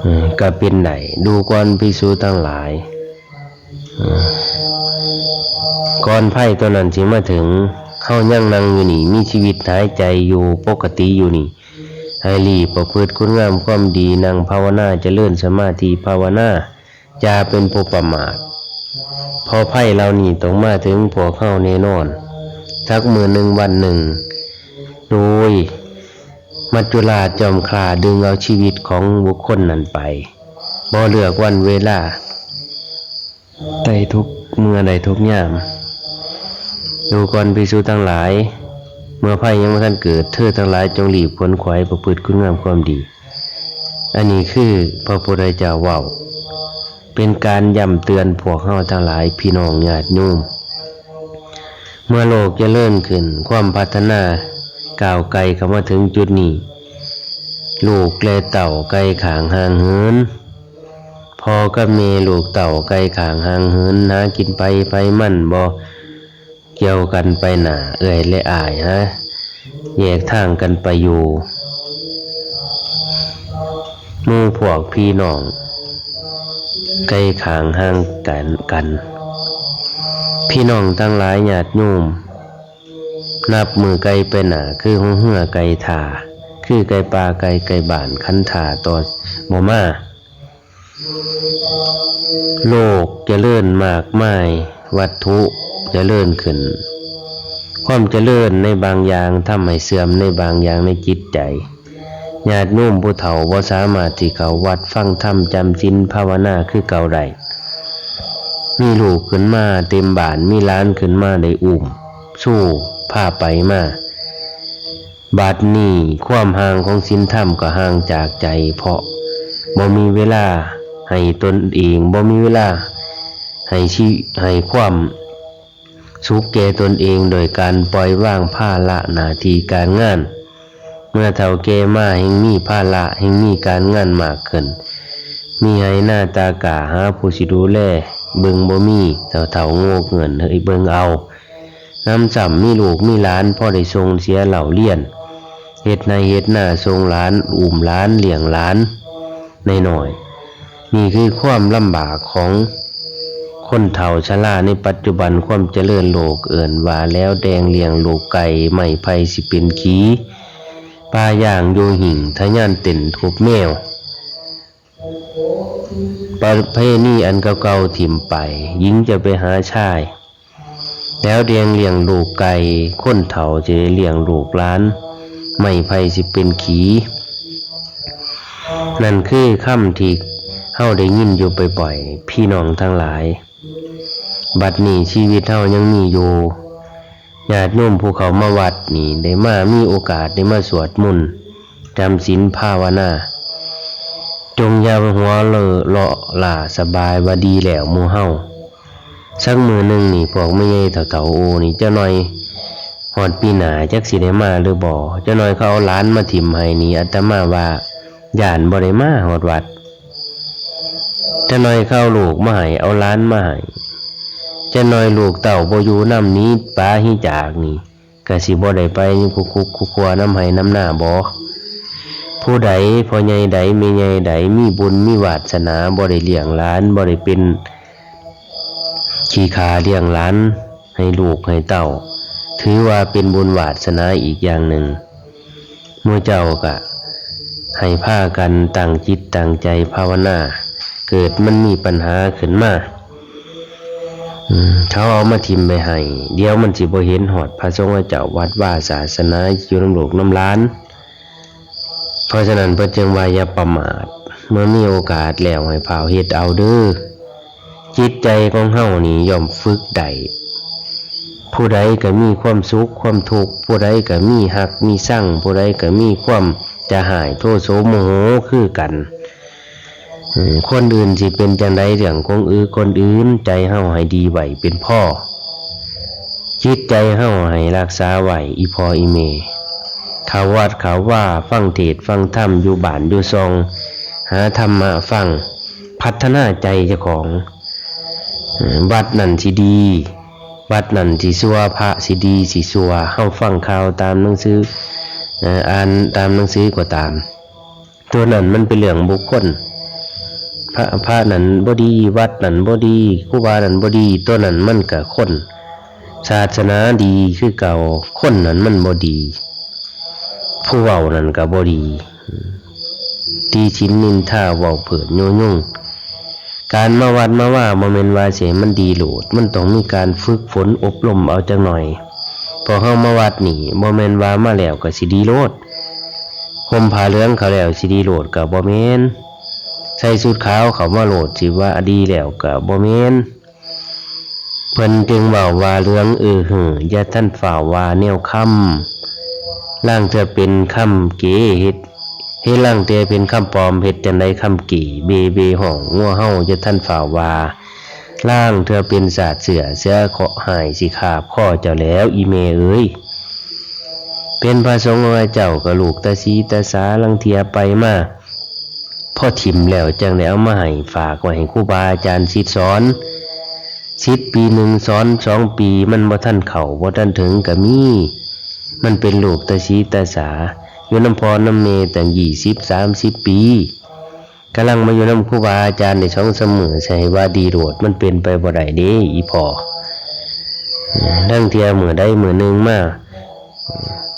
ເອີ ກໍເປັນໄດ້. ດູກ່ອນພິກສຸທັງຫຼາຍ ເອີ ກ່ອນໄພຕົວນັ້ນຊິມາເຖິງ, ເຮົາຍັງນັ່ງຢູ່ນີ້ ມີຊີວິດຫາຍໃຈຢູ່ປົກກະຕິຢູ່ນີ້ ໃຫ້ລີບປະພຶດຄຸນງາມຄວາມດີ, ນັ່ງພາວະນາ, ຈະເລີນສະມາທິພາວະນາ. ຢ່າເປັນຜູ້ປະໝາດ ເພາະໄພເຫຼົ່ານີ້ຕ້ອງມາເຖິງພວກເຮົາແນ່ນອນ ສັກມື້ໜຶ່ງວັນໜຶ່ງ ໂດຍມັດຈຸລາດຈອມຄາດຶງເອົາຊີວິດຂອງບຸກຄົນນັ້ນໄປ ບໍ່ເລືອກວັນເວລາ ໃດທຸກເມື່ອໃດທຸກຍາມ. ດູກ່ອນພິກສຸທັງຫຼາຍ ເມື່ອໄພຍັງບໍ່ທັນເກີດ ເທີທັງຫຼາຍຈົ່ງລີບຂົນຂວາຍປະພຶດຄຸນງາມຄວາມດີ. ອັນນີ້ຄືພະພຸດທະເຈົ້າເວົ້າ ເປັນການຢ້ຳເຕືອນພວກເຮົາທັງຫຼາຍ ພີ່ນ້ອງຍາດໂຍມ. ເມື່ອໂລກຈະເລີນຂຶ້ນ ຄວາມພັດທະນາກ້າວໄກເຂົ້າມາເຖິງຈຸດນີ້ ລູກແລະເຕົ້າໄກ່ຂ້າງຫ່າງເຫີນ ເພ ພໍ່ກັບແມ່ລູກເຕົ້າໄກ່ຂ້າງຫ່າງເຫີນ ຫາກິນໄປໃຜມັນ ບໍ່ກ່ຽວກັນໄປໜ້າ ເອື້ອຍແລະອ້າຍຫາແຍກທາງກັນໄປຢູ່ ໝູ່ພວກພີ່ນ້ອງໄກ່ຂ້າງຫ່າງກັນ ກັນ. ພີ່ນ້ອງທັງຫຼາຍ ຍາດໂຍມ ນັບມື້ໄກ່ໄປໜ້າ ຄືຫົວເຮືອໄກ່ທ່າ ຄືໄກ່ປ່າໄກ່ ໄກ່ບ້ານ ຄັນຖ້າຕໍ່ບໍ່ມາ ໂລກຈະເລີນມາກມາຍ ວັດຖຸຈະເລີນຂຶ້ນ ຄວາມຈະເລີນໃນບາງຢ່າງ ທຳໃຫ້ເສື່ອມໃນບາງຢ່າງໃນຈິດໃຈ. ຍາດໂຍມຜູ້ເຖົ້າບໍ່ສາມາດທີ່ເຂົ້າວັດຟັງທຳ ຈຳສິນພາວະນາຄືເກົ່າໄດ້. ມີລູກຂຶ້ນມາເຕັມບ້ານ ມີຫຼານຂຶ້ນມາໄດ້ອຸ້ມຊູພາໄປມາ. ບັດນີ້ຄວາມຫ່າງຂອງສິນທຳກໍຫ່າງຈາກໃຈ ເພາະບໍ່ມີເວລາໃຫ້ຕົນເອງ ບໍ່ມີເວລາໃຫ້ຊີ ໃຫ້ຄວາມ ສຸກແກ່ຕົນເອງໂດຍການປ່ອຍວາງພາລະໜ້າທີ່ການງານ. ເມື່ອເຖົ້າແກ່ມາແຮ່ງມີພາລະ ແຮ່ງມີການງານມາກຂຶ້ນ ມີໄຮ່ນາຕາກ້າ ຫາຜູ້ຊິດູແລເບິ່ງບໍ່ມີ ເຖົ້າໆໂງ່ເງິນເຮີ້ຍເບິ່ງເອົາ. ນຳຊ້ຳມີລູກມີຫຼານ ພໍໄດ້ສົ່ງເສຍເລົ່າລຽນ ເຮັດໄຮ່ເຮັດນາ ສົ່ງຫຼານ ອຸ້ມຫຼານ ລ້ຽງຫຼານນ້ອຍໆ. ນີ້ຄືຄວາມລຳບາກຂອງຄົນເຖົ້າຊະລາໃນປັດຈຸບັນ. ຄວາມຈະເລີນໂລກເອີ້ນວ່າແລ້ວແດງລ້ຽງລູກໄກ່ ໄມ້ໄຜ່ຊິເປັນຂີ ປາຍ່າງຢູ່ຫິ້ງ ທະຍານເຕັ້ນທຸບແມວ. ປະເພນີອັນເກົ່າໆຖິ້ມໄປ ຍິງຈະໄປຫາຊາຍ ແລ້ວແດງລ້ຽງລູກໄກ່ ຄົນເຖົ້າຈະໄດ້ລ້ຽງລູກຫຼານ ໄມ້ໄຜ່ຊິເປັນຂີ. ນັ້ນຄືຄຳທີ່ເຮົາໄດ້ຍິນຢູ່ບ່ອຍໆ ພີ່ນ້ອງທັງຫຼາຍ. ບັດນີ້ຊີວິດເຮົາຍັງມີຢູ່ ຍາດໂຍມຜູ້ເຂົ້າມາວັດນີ້ ໄດ້ມາມີໂອກາດໄດ້ມາສວດມົນ ຈຳສິນພາວະນາ ຈົ່ງຢ່າໄປຫົວເລາະລ້າສະບາຍວ່າດີແລ້ວໝູ່ເຮົາ. ສັກມື້ໜຶ່ງນີ້ ພວກແມ່ໃຫຍ່ເຖົ້າໆ ໂອນີ້ ຈັກໜ່ອຍຮອດປີໜ້າຈັກຊິໄດ້ມາຫຼືບໍ່. ຈັກໜ່ອຍເຂົາເອົາຫຼານມາຖິ້ມໃຫ້ນີ້ ອາດຕະມາວ່າຢ້ານບໍ່ໄດ້ມາຮອດວັດ. ຈັກໜ່ອຍເຂົາເອົາລູກມາໃຫ້ ເອົາຫຼານມາໃຫ້. ຈັກໜ່ອຍລູກເຕົ້າບໍ່ຢູ່ນຳ ໜີປາໜີຈາກນີ້ ກະຊິບໍ່ໄດ້ໄປຄຸກຄຸກຄຸກຄົວນຳໄຮ່ນຳນາບໍ? ຜູ້ໃດ ພໍ່ໃຫຍ່ໃດ ແມ່ໃຫຍ່ໃດ ມີບຸນມີວາດສະໜາ ບໍ່ໄດ້ລ້ຽງຫຼານ ບໍ່ໄດ້ເປັນຂີ້ຂ້າລ້ຽງຫຼານໃຫ້ລູກໃຫ້ເຕົ້າ ຖືວ່າເປັນບຸນວາດສະໜາອີກຢ່າງໜຶ່ງ. ໝູ່ເຈົ້າກະໃຫ້ພາກັນຕັ້ງຈິດຕັ້ງໃຈພາວະນາ ເກີດມັນມີບັນຫາຂຶ້ນມາ ອືມ ເຂົາເອົາມາຖິ້ມໄວ້ໃຫ້ ດຽວມັນຊິບໍ່ເຫັນຮອດພະສົງພະເຈົ້າ ວັດວາ ສາສະໜາ ຢູ່ນຳລູກນຳຫຼານ. ເພາະສະນັ້ນເພິ່ນຈຶ່ງວ່າຢ່າປະໝາດ ເມື່ອມີໂອກາດແລ້ວໃຫ້ຟ້າວເຮັດເອົາເດີ້. ຈິດໃຈຂອງເຮົານີ້ຍ່ອມຝຶກໄດ້. ຜູ້ໃດກໍມີຄວາມສຸກຄວາມທຸກ ຜູ້ໃດກໍມີຮັກມີຊັງ ຜູ້ໃດກໍມີຄວາມຈະຮ້າຍໂທໂສໂມໂຫຄືກັນ. ເອີ ຄົນອື່ນຊິເປັນຈັ່ງໃດເລື່ອງຂອງອື່ນ ຄົນອື່ນ, ໃຈເຮົາໃຫ້ດີໄວ້ເປັນພໍ. ຈິດໃຈເຮົາໃຫ້ຮັກສາໄວ້ ອີ່ພໍ່ອີ່ແມ່. ເຂົ້າວັດເຂົ້າວາ, ຟັງເທດຟັງທຳ ຢູ່ບ້ານຢູ່ຊ່ອງ, ຫາທຳມະຟັງ, ພັດທະນາໃຈເຈົ້າຂອງ. ເອີ ວັດນັ້ນຊິດີ, ວັດນັ້ນຊິຊົ່ວ, ພະຊິດີຊິຊົ່ວ, ເຮົາຟັງຂ່າວຕາມໜັງສື, ເອີ ອ່ານຕາມໜັງສືກໍຕາມ. ຕົວນັ້ນມັນເປັນເລື່ອງບຸກຄົນ. ພະ, ພະນັ້ນບໍ່ດີ, ວັດນັ້ນບໍ່ດີ, ຄູບານັ້ນບໍ່ດີ, ຕົວນັ້ນມັນກະຄົນ. ສາສະໜາດີຄືເກົ່າ, ຄົນນັ້ນມັນບໍ່ດີ. ຜູ້ເວົ້ານັ້ນກະບໍ່ດີ. ຕິຊິນນິນທາ, ເວົ້າເພີດຍຸຍົງ. ການມາວັດມາວາບໍ່ແມ່ນວ່າຊິໃຫ້ມັນດີໂລດ, ມັນຕ້ອງມີການຝຶກຝົນອົບຮົມເອົາຈັກໜ່ອຍ. ພວກເຮົາມາວັດນີ້ ບໍ່ແມ່ນວ່າມາແລ້ວກໍຊິດີໂລດ, ຫົ່ມຜ້າເຫຼືອງເຂົ້າແລ້ວຊິດີໂລດກໍບໍ່ແມ່ນ, ໃສ່ຊຸດຂາວເຂົ້າມາໂລດຊິວ່າດີແລ້ວກໍບໍ່ແມ່ນ. ເພິ່ນຈຶ່ງເວົ້າວ່າ ເຫຼືອງເອີເຫີ ຢ່າທັນຟ້າວວ່າແນວຄຳ, ລາງເທື່ອເປັນຄຳເກ ເຮັດ ເຮັດລາງເທື່ອເປັນຄຳປອມ, ເຮັດຈັ່ງໃດຄຳເກເບເບຮ້ອງ, ງົວເຫົ່າຢ່າທັນຟ້າວວ່າ, ລາງເທື່ອເປັນສາດເສື້ອ, ເສືອເຄາະຮ້າຍຊິຄາບຄໍເຈົ້າແລ້ວ ອີ່ແມ່ເອີຍ. ເປັນພະສົງພະເຈົ້າກໍລູກຕາສີຕາສາ, ລາງເທື່ອໄປມາ ພໍຖິ້ມແລ້ວຈັ່ງໄດ້ເອົາມາໃຫ້ ຝາກໄວ້ໃຫ້ຄູບາອາຈານສິດສອນ. ສິດປີໜຶ່ງ ສອນສອງປີ ມັນບໍ່ທັນເຂົ້າ ບໍ່ທັນເຖິງກໍມີ. ມັນເປັນລູກຕາສີຕາສາ ຢູ່ນຳພໍ່ນຳແມ່ຕັ້ງ ຊາວ ສາມສິບປີ. ກຳລັງມາຢູ່ນຳຄູບາອາຈານໄດ້ສອງສາມມື້ ໃສ່ວ່າດີໂລດ ມັນເປັນໄປບໍ່ໄດ້ເດ້ອີ່ພໍ່. ລາງເທື່ອມື້ໃດມື້ໜຶ່ງມາ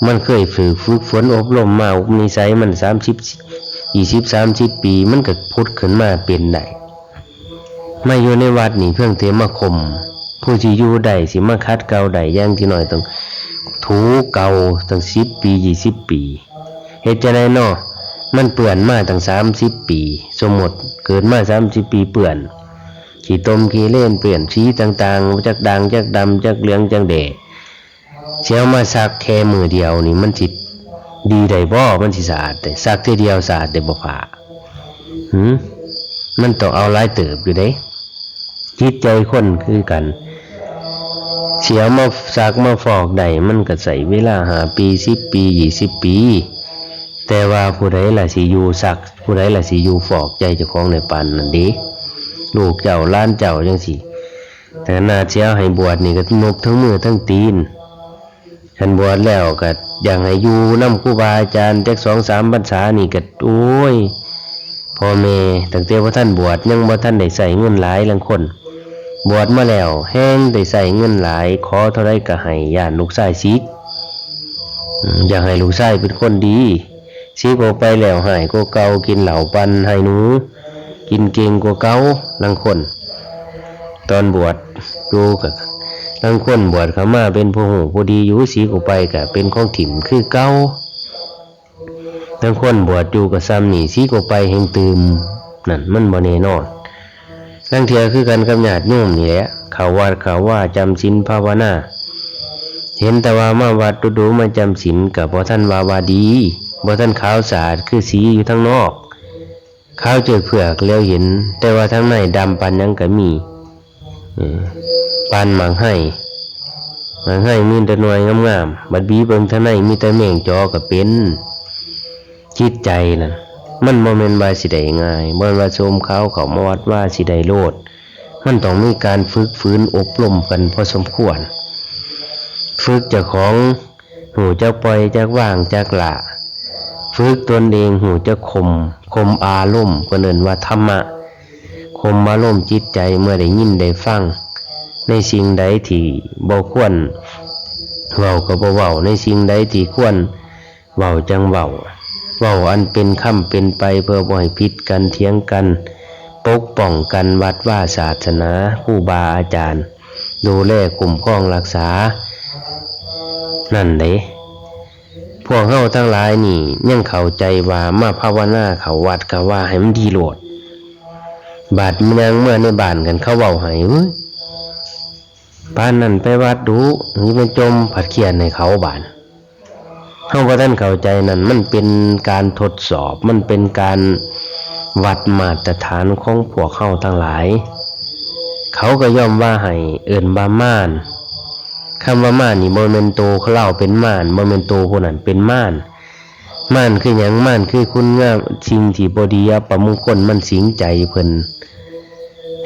ມັນເຄີຍຝຶກ ຝຶກຝົນອົບຮົມມາ ອຸປະນິໄສມັນ ສາມສິບ ຊາວ ສາມສິບປີ ມັນກໍຜຸດຂຶ້ນມາເປັນໄດ້. ມາຢູ່ໃນວັດນີ້ ພຽງແຕ່ມາຂົ່ມ ຜູ້ທີ່ຢູ່ໄດ້ ຊິມາຂັດເກົາໄດ້ ຢ່າງທີ່ໜ້ອຍຕ້ອງຖືເກົາຕັ້ງສິບປີ ຊາວປີ. ເຮັດຈັ່ງໃດເນາະ? ມັນເປື້ອນມາຕັ້ງສາມສິບປີ ສົມມຸດເກີດມາສາມສິບປີ ເປື້ອນ ຂີ້ຕົມຂີ້ເລນ ເປື້ອນສີຕ່າງໆ ຈັກດ່າງຈັກດຳ ຈັກເຫຼືອງຈັກແດງ. ຊິເອົາມາຊັກແຄ່ມື້ດຽວນີ້ ມັນຊິດີໄດ້ບໍ່? ມັນຊິສະອາດໄດ້? ຊັກເທື່ອດຽວສະອາດໄດ້ບໍ່ຜ້າ? ຫື? ມັນຕ້ອງເອົາຫຼາຍເຕີບຢູ່ເດ້. ຈິດໃຈຄົນຄືກັນ ຊິເອົາມາຊັກມາຟອກໄດ້ ມັນກໍໃຊ້ເວລາຫ້າປີ ສິບປີ ຊາວປີ. ແຕ່ວ່າຜູ້ໃດລະຊິຢູ່ຊັກ ຜູ້ໃດລະຊິຢູ່ຟອກໃຈເຈົ້າຂອງໄດ້ປານນັ້ນເດ? ລູກເຈົ້າຫຼານເຈົ້າຈັ່ງຊີ້ ຂະໜາດຊິເອົາໃຫ້ບວດນີ້ກໍນົບທັງມືທັງຕີນ. ຄັນບວດແລ້ວກໍຢາກໃຫ້ຢູ່ນຳຄູບາອາຈານຈັກສອງສາມພັນສານີ້ກໍ ໂອ້ຍ ພໍ່ແມ່ຕັ້ງແຕ່ບໍ່ທັນບວດ ຍັງບໍ່ທັນໄດ້ໃຊ້ເງິນຫຼາຍ. ລາງຄົນບວດມາແລ້ວແຮ່ງໄດ້ໃຊ້ເງິນຫຼາຍ ຂໍເທົ່າໃດກໍໃຫ້ ຢ້ານລູກຊາຍສິກ ອືມ ຢາກໃຫ້ລູກຊາຍເປັນຄົນດີ. ສິກອອກໄປແລ້ວຮ້າຍກວ່າເກົ່າ ກິນເຫຼົ້າປັ່ນໄຮ່ໜູ ກິນເກັ່ງກວ່າເກົ່າ. ລາງຄົນຕອນບວດຢູ່ກໍ ລາງຄົນບວດເຂົ້າມາເປັນຜູ້ຮູ້ຜູ້ດີຢູ່ ສິກອອກໄປກໍເປັນຂອງຖິ້ມຄືເກົ່າ. ລາງຄົນບວດຢູ່ກໍຊ່ຳນີ້ ສິກອອກໄປແຮ່ງຕື່ມ. ນັ້ນມັນບໍ່ແນ່ນອນ. ລາງເທື່ອຄືກັນກັບຍາດໂຍມນີ້ແຫຼະ ເຂົ້າວັດເຂົ້າວາ ຈຳສິນພາວະນາ ເຫັນແຕ່ວ່າມາວັດດຸໆ ມາຈຳສິນ ກໍບໍ່ທັນວ່າວ່າດີ ບໍ່ທັນຂາວສະອາດຄືສີຢູ່ທາງນອກ. ຂາວເຈີກເຜືອກແລ້ວເຫັນ ແຕ່ວ່າທາງໃນດຳປານຫຍັງກໍມີ. ເອີ ປານໝາກໄຮ ໝາກໄຮມີແຕ່ໜ່ວຍງາມໆ ບັດບີເບິ່ງທາງໃນມີແຕ່ແມງຈໍກໍເປັນ. ຈິດໃຈນັ້ນ ມັນບໍ່ແມ່ນວ່າຊິໄດ້ງ່າຍ ບໍ່ແມ່ນວ່າໂສມຂາວເຂົ້າມາວັດວາຊິໄດ້ໂລດ. ມັນຕ້ອງມີການຝຶກຝືນອົບຮົມກັນພໍສົມຄວນ. ຝຶກເຈົ້າຂອງ ຮູ້ຈັກປ່ອຍ ຈັກວາງ ຈັກລະ. ຝຶກຕົນເອງ ຮູ້ຈັກຂົ່ມ ຂົ່ມອາລົມ ເພິ່ນເອີ້ນວ່າທຳມະ. ຂົ່ມອາລົມຈິດໃຈ ເມື່ອໄດ້ຍິນໄດ້ຟັງ ໃນສິ່ງໃດທີ່ບໍ່ຄວນເວົ້າກໍບໍ່ເວົ້າ ໃນສິ່ງໃດທີ່ຄວນເວົ້າຈັ່ງເວົ້າ. ເວົ້າອັນເປັນຄຳເປັນໄປ ເພື່ອບໍ່ໃຫ້ຜິດກັນ ຖຽງກັນ ປົກປ້ອງກັນວັດວາສາສະໜາ ຄູບາອາຈານ ດູແລຄຸ້ມຄອງຮັກສານັ້ນເດ້. ພວກເຮົາທັງຫຼາຍນີ້ຍັງເຂົ້າໃຈວ່າມາພາວະນາ ເຂົ້າວັດເຂົ້າວາໃຫ້ມັນດີໂລດ. ບາດຍ່າງເມືອໃນບ້ານກັນ ເຂົາເວົ້າໃຫ້ ເອີຍ ປານນັ້ນໄປວັດດຸ ນີ້ແມ່ນຈົ່ມ ພັດຄຽນໃຫ້ເຂົາບາດ. ເຮົາບໍ່ທັນເຂົ້າໃຈນັ້ນ ມັນເປັນການທົດສອບ ມັນເປັນການວັດມາດຕະຖານຂອງພວກເຮົາທັງຫຼາຍ. ເຂົາກໍຍອມວ່າໃຫ້ເອີ້ນວ່າມານ. ຄຳວ່າມານນີ້ບໍ່ແມ່ນໂຕເຂົາເຈົ້າເປັນມານ ບໍ່ແມ່ນໂຕຜູ້ນັ້ນເປັນມານ. ມານຄືຫຍັງ? ມານຄືຄຸນງາມ ສິ່ງທີ່ບໍ່ດີ ອັບປະມຸງຄົນ ມັນສິງໃຈເພິ່ນ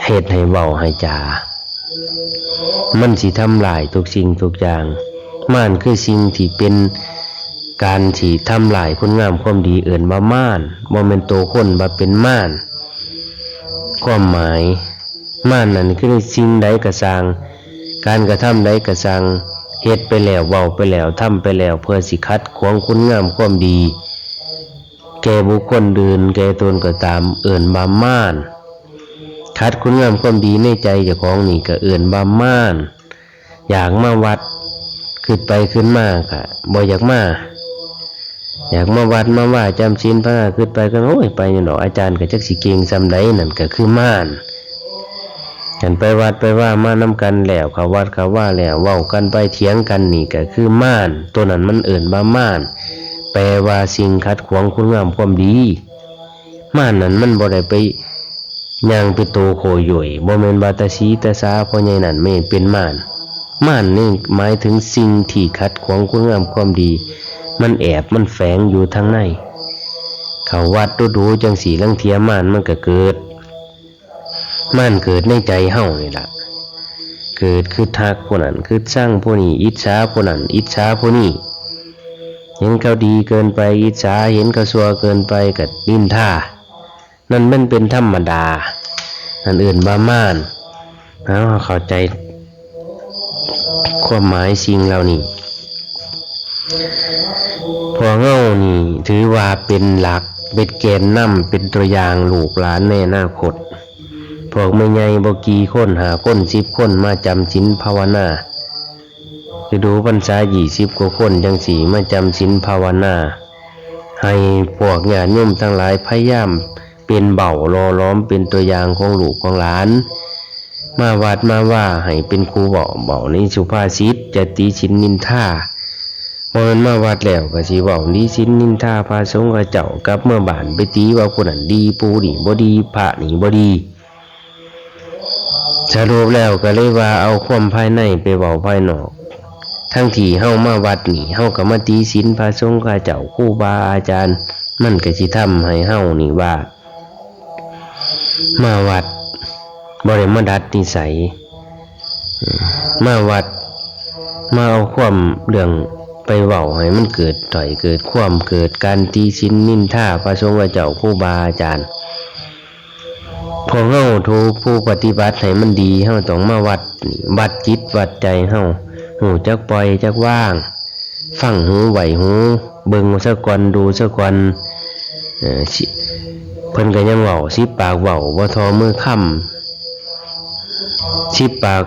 ເຮັດໃຫ້ເວົ້າໃຫ້ຈາ ມັນຊິທຳລາຍທຸກສິ່ງທຸກຢ່າງ. ມານຄືສິ່ງທີ່ເປັນການທີ່ທຳລາຍຄຸນງາມຄວາມດີ ເອີ້ນວ່າມານ ບໍ່ແມ່ນໂຕຄົນວ່າເປັນມານ. ຄວາມໝາຍ ມານນັ້ນຄືສິ່ງໃດກໍຊ່າງ ການກະທຳໃດກໍຊ່າງ ເຮັດໄປແລ້ວ ເວົ້າໄປແລ້ວ ທຳໄປແລ້ວ ເພື່ອຊິຂັດຂວາງຄຸນງາມຄວາມດີ ແກ່ບຸກຄົນອື່ນ ແກ່ຕົນກໍຕາມ ເອີ້ນວ່າມານ. ຂັດຄຸນງາມຄວາມດີໃນໃຈເຈົ້າຂອງນີ້ກໍເອີ້ນວ່າມານ. ຢາກມາວັດ ຄິດໄປຄິດມາກໍບໍ່ຢາກມາ. ຢາກມາວັດມາວາຈຳສິນພາວະນາ ຄິດໄປຄິດມາ ໂອ້ຍ ໄປຫຍັງດອກ ອາຈານກໍຈັກຊິເກັ່ງສ່ຳໃດ ນັ້ນກໍຄືມານ. ຄັນໄປວັດໄປວາມານຳກັນແລ້ວ ເຂົ້າວັດເຂົ້າວາແລ້ວ ເວົ້າກັນໄປຖຽງກັນນີ້ກໍຄືມານ. ໂຕນັ້ນມັນເອີ້ນວ່າມານ ແປວ່າສິ່ງຂັດຂວາງຄຸນງາມຄວາມດີ. ມານນັ້ນມັນບໍ່ໄດ້ໄປຍ່າງເປັນໂຕໂຄໂຢຍ ບໍ່ແມ່ນວ່າຕາສີຕາສາພໍ່ໃຫຍ່ນັ້ນແມ່ນເປັນມານ. ມານນີ້ໝາຍເຖິງສິ່ງທີ່ຂັດຂວາງຄຸນງາມຄວາມດີ ມັນແອບມັນແຝງຢູ່ທາງໃນ. ເຂົ້າວັດດູໆ ຈັ່ງຊີ້ ລາງເທື່ອມານມັນກໍເກີດ. ມານເກີດໃນໃຈເຮົານີ້ລະ ເກີດຄຶດຮັກຜູ້ນັ້ນ ຄຶດຊັງຜູ້ນີ້ ອິດສາຜູ້ນັ້ນ ອິດສາຜູ້ນີ້ ເຫັນເຂົາດີເກີນໄປອິດສາ ເຫັນເຂົາຊົ່ວເກີນໄປກໍນິນທາ. ນັ້ນມັນເປັນທຳມະດາ ນັ້ນເອີ້ນວ່າມານ. ເຮົາເຂົ້າໃຈຄວາມໝາຍສິ່ງເຫຼົ່ານີ້. ພວກເຮົານີ້ຖືວ່າເປັນຫຼັກ ເປັນແກນນຳ ເປັນຕົວຢ່າງລູກຫຼານໃນອະນາຄົດ. ພວກແມ່ໃຫຍ່ບໍ່ກີ່ຄົນ ຫ້າຄົນ ສິບຄົນ ມາຈຳສິນພາວະນາ. ລະດູພັນສາ ຊາວກວ່າຄົນ ຈັ່ງຊີ້ ມາຈຳສິນພາວະນາ. ໃຫ້ພວກຍາດໂຍມທັງຫຼາຍພະຍາຍາມເປັນເບົາຫຼໍ່ຫຼອມ ເປັນຕົວຢ່າງຂອງລູກຂອງຫຼານ. ມາວັດມາວາໃຫ້ເປັນຄູເວົ້າ ເວົ້າໃນສຸພາສິດ ຢ່າຕິສິນນິນທາ. ບໍ່ແມ່ນມາວັດແລ້ວກໍຊິເວົ້າຕິສິນນິນທາພະສົງເຂົາເຈົ້າ ກັບເມືອບ້ານໄປຕິວ່າຜູ້ນັ້ນດີ ຜູ້ນີ້ບໍ່ດີ ພະນີ້ບໍ່ດີ. ສະຫຼຸບແລ້ວກໍເລີຍວ່າເອົາຄວາມພາຍໃນໄປເວົ້າພາຍນອກ ທັງທີ່ເຮົາມາວັດນີ້ ເຮົາກໍມາຕິສິນພະສົງເຂົາເຈົ້າ ຄູບາອາຈານ. ມັນກໍຊິທຳໃຫ້ເຮົານີ້ວ່າ ມາວັດບໍ່ໄດ້ມາດັດນິໄສ ມາວັດມາເອົາຄວາມເລື່ອງໄປເວົ້າໃຫ້ມັນເກີດຖ້ອຍເກີດຄວາມ ເກີດການຕິສິນນິນທາພະສົງເຂົາເຈົ້າ ຄູບາອາຈານ. ພວກເຮົາຜູ້ປະຕິບັດໃຫ້ມັນດີ ເຮົາຕ້ອງມາວັດນີ້ ວັດຈິດວັດໃຈເຮົາ ຮູ້ຈັກປ່ອຍຈັກວາງ ຟັງຫູໄຫວ້ຫູ ເບິ່ງສາກ່ອນ ດູສາກ່ອນ. ເອີ ເພິ່ນກໍຍັງເວົ້າ ສິບປາກເວົ້າບໍ່ທໍ່ມືຄຳ ສິບປາກ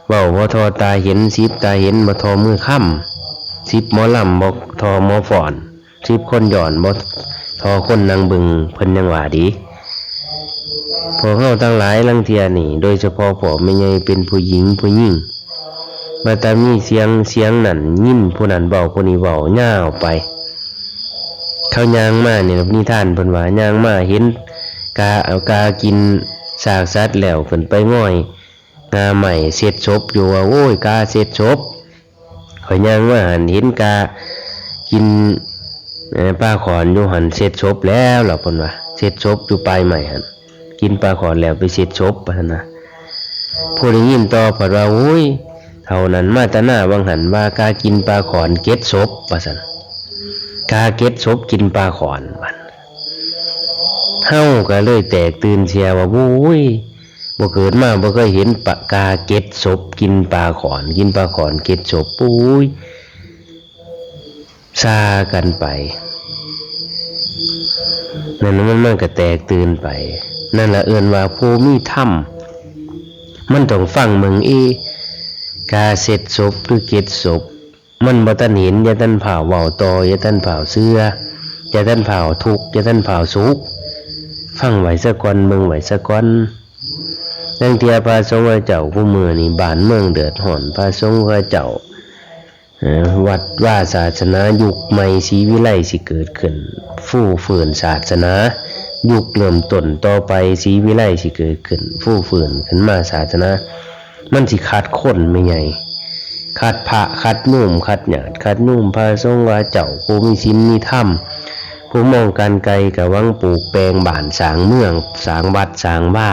ເວົ້າບໍ່ທໍ່ຕາເຫັນ ສິບຕາເຫັນບໍ່ທໍ່ມືຄຳ ສິບໝໍລຳບໍ່ທໍ່ໝໍຟ້ອນ ສິບຄົນຍ້ອນບໍ່ທໍ່ຄົນນັ່ງເບິ່ງ ເພິ່ນຍັງວ່າເດ. ພວກເຮົາທັງຫຼາຍລາງເທື່ອນີ້ ໂດຍສະເພາະພວກແມ່ໃຫຍ່ເປັນຜູ້ຍິງ ຜູ້ຍິງ ວ່າແຕ່ມີສຽງ ສຽງນັ້ນຍິນຜູ້ນັ້ນເວົ້າ ຜູ້ນີ້ເວົ້າຍາວໄປ. ເຂົາຍ່າງມານີ້ ນິທານເພິ່ນວ່າ ຍ່າງມາເຫັນກາ ເອົາກາກິນຊາກສັດແລ້ວ ຂຶ້ນໄປງອຍງ່າໄມ້ເຊັດສົບຢູ່ ວ່າ ໂອ້ຍ ກາເຊັດສົບ. ຂ້ອຍຍ່າງມາຫັ້ນເຫັນກາກິນ ເອີ ປາຂອນຢູ່ຫັ້ນ ເຊັດສົບແລ້ວລະ ເພິ່ນວ່າ ເຊັດສົບຢູ່ປາຍໄມ້ຫັ້ນ ກິນປາຂອນແລ້ວໄປເຊັດສົບ ວ່າຊັ້ນນະ. ຜູ້ໄດ້ຍິນຕໍ່ພັດວ່າ ໂອ້ຍ ເຖົ້ານັ້ນມາແຕ່ນາວ່າງຫັ້ນ ວ່າກາກິນປາຂອນເກັດສົບ ວ່າຊັ້ນ ກາເກັດສົບກິນປາຂອນ. ບັດເຮົາກໍເລີຍແຕກຕື່ນເສຍວ່າ ໂອ້ຍ ບໍ່ເກີດມາບໍ່ເຄີຍເຫັນປາ ກາເກັດສົບກິນປາຂອນ ກິນປາຂອນເກັດສົບ. ໂອ້ຍ ຊາກັນໄປ ນັ້ນມັນ ມັນກໍແຕກຕື່ນໄປ. ນັ້ນລະເອີ້ນວ່າຜູ້ມີທຳ ມັນຕ້ອງຟັງເບິ່ງ ເອ ກາເຊັດສົບ ຫຼື ເກັດສົບ ມັນບໍ່ທັນເຫັນ ຢ່າທັນຟ້າວເວົ້າຕໍ່ ຢ່າທັນຟ້າວເຊື່ອ ຢ່າທັນຟ້າວທຸກ ຢ່າທັນຟ້າວສຸກ ຟັງໄວ້ສາກ່ອນ ເບິ່ງໄວ້ສາກ່ອນ. ລາງເທື່ອພະສົງເຂົາເຈົ້າ ຄູ່ມື້ນີ້ບ້ານເມືອງເດືອດຮ້ອນ ພະສົງເຂົາເຈົ້າ ເອີ ວັດວາສາສະໜາຍຸກໃໝ່ສີວິໄລຊິເກີດຂຶ້ນ ຟູຟື້ນສາສະໜາ ຍຸກເລີ່ມຕົ້ນຕໍ່ໄປສີວິໄລຊິເກີດຂຶ້ນ ຟູຟື້ນຂຶ້ນມາສາສະໜາ. ມັນຊິຂັດຄົນແມ່ໃຫຍ່ ຂັດພະ ຂັດໂຍມ ຂັດຍາດ ຂັດໂຍມ ພະສົງເຂົາເຈົ້າ ຜູ້ມີສິນມີທຳ ຜູ້ມອງການໄກ ກະຫວັງປູກແປງບ້ານສ້າງເມືອງ ສ້າງວັດສ້າງວາ.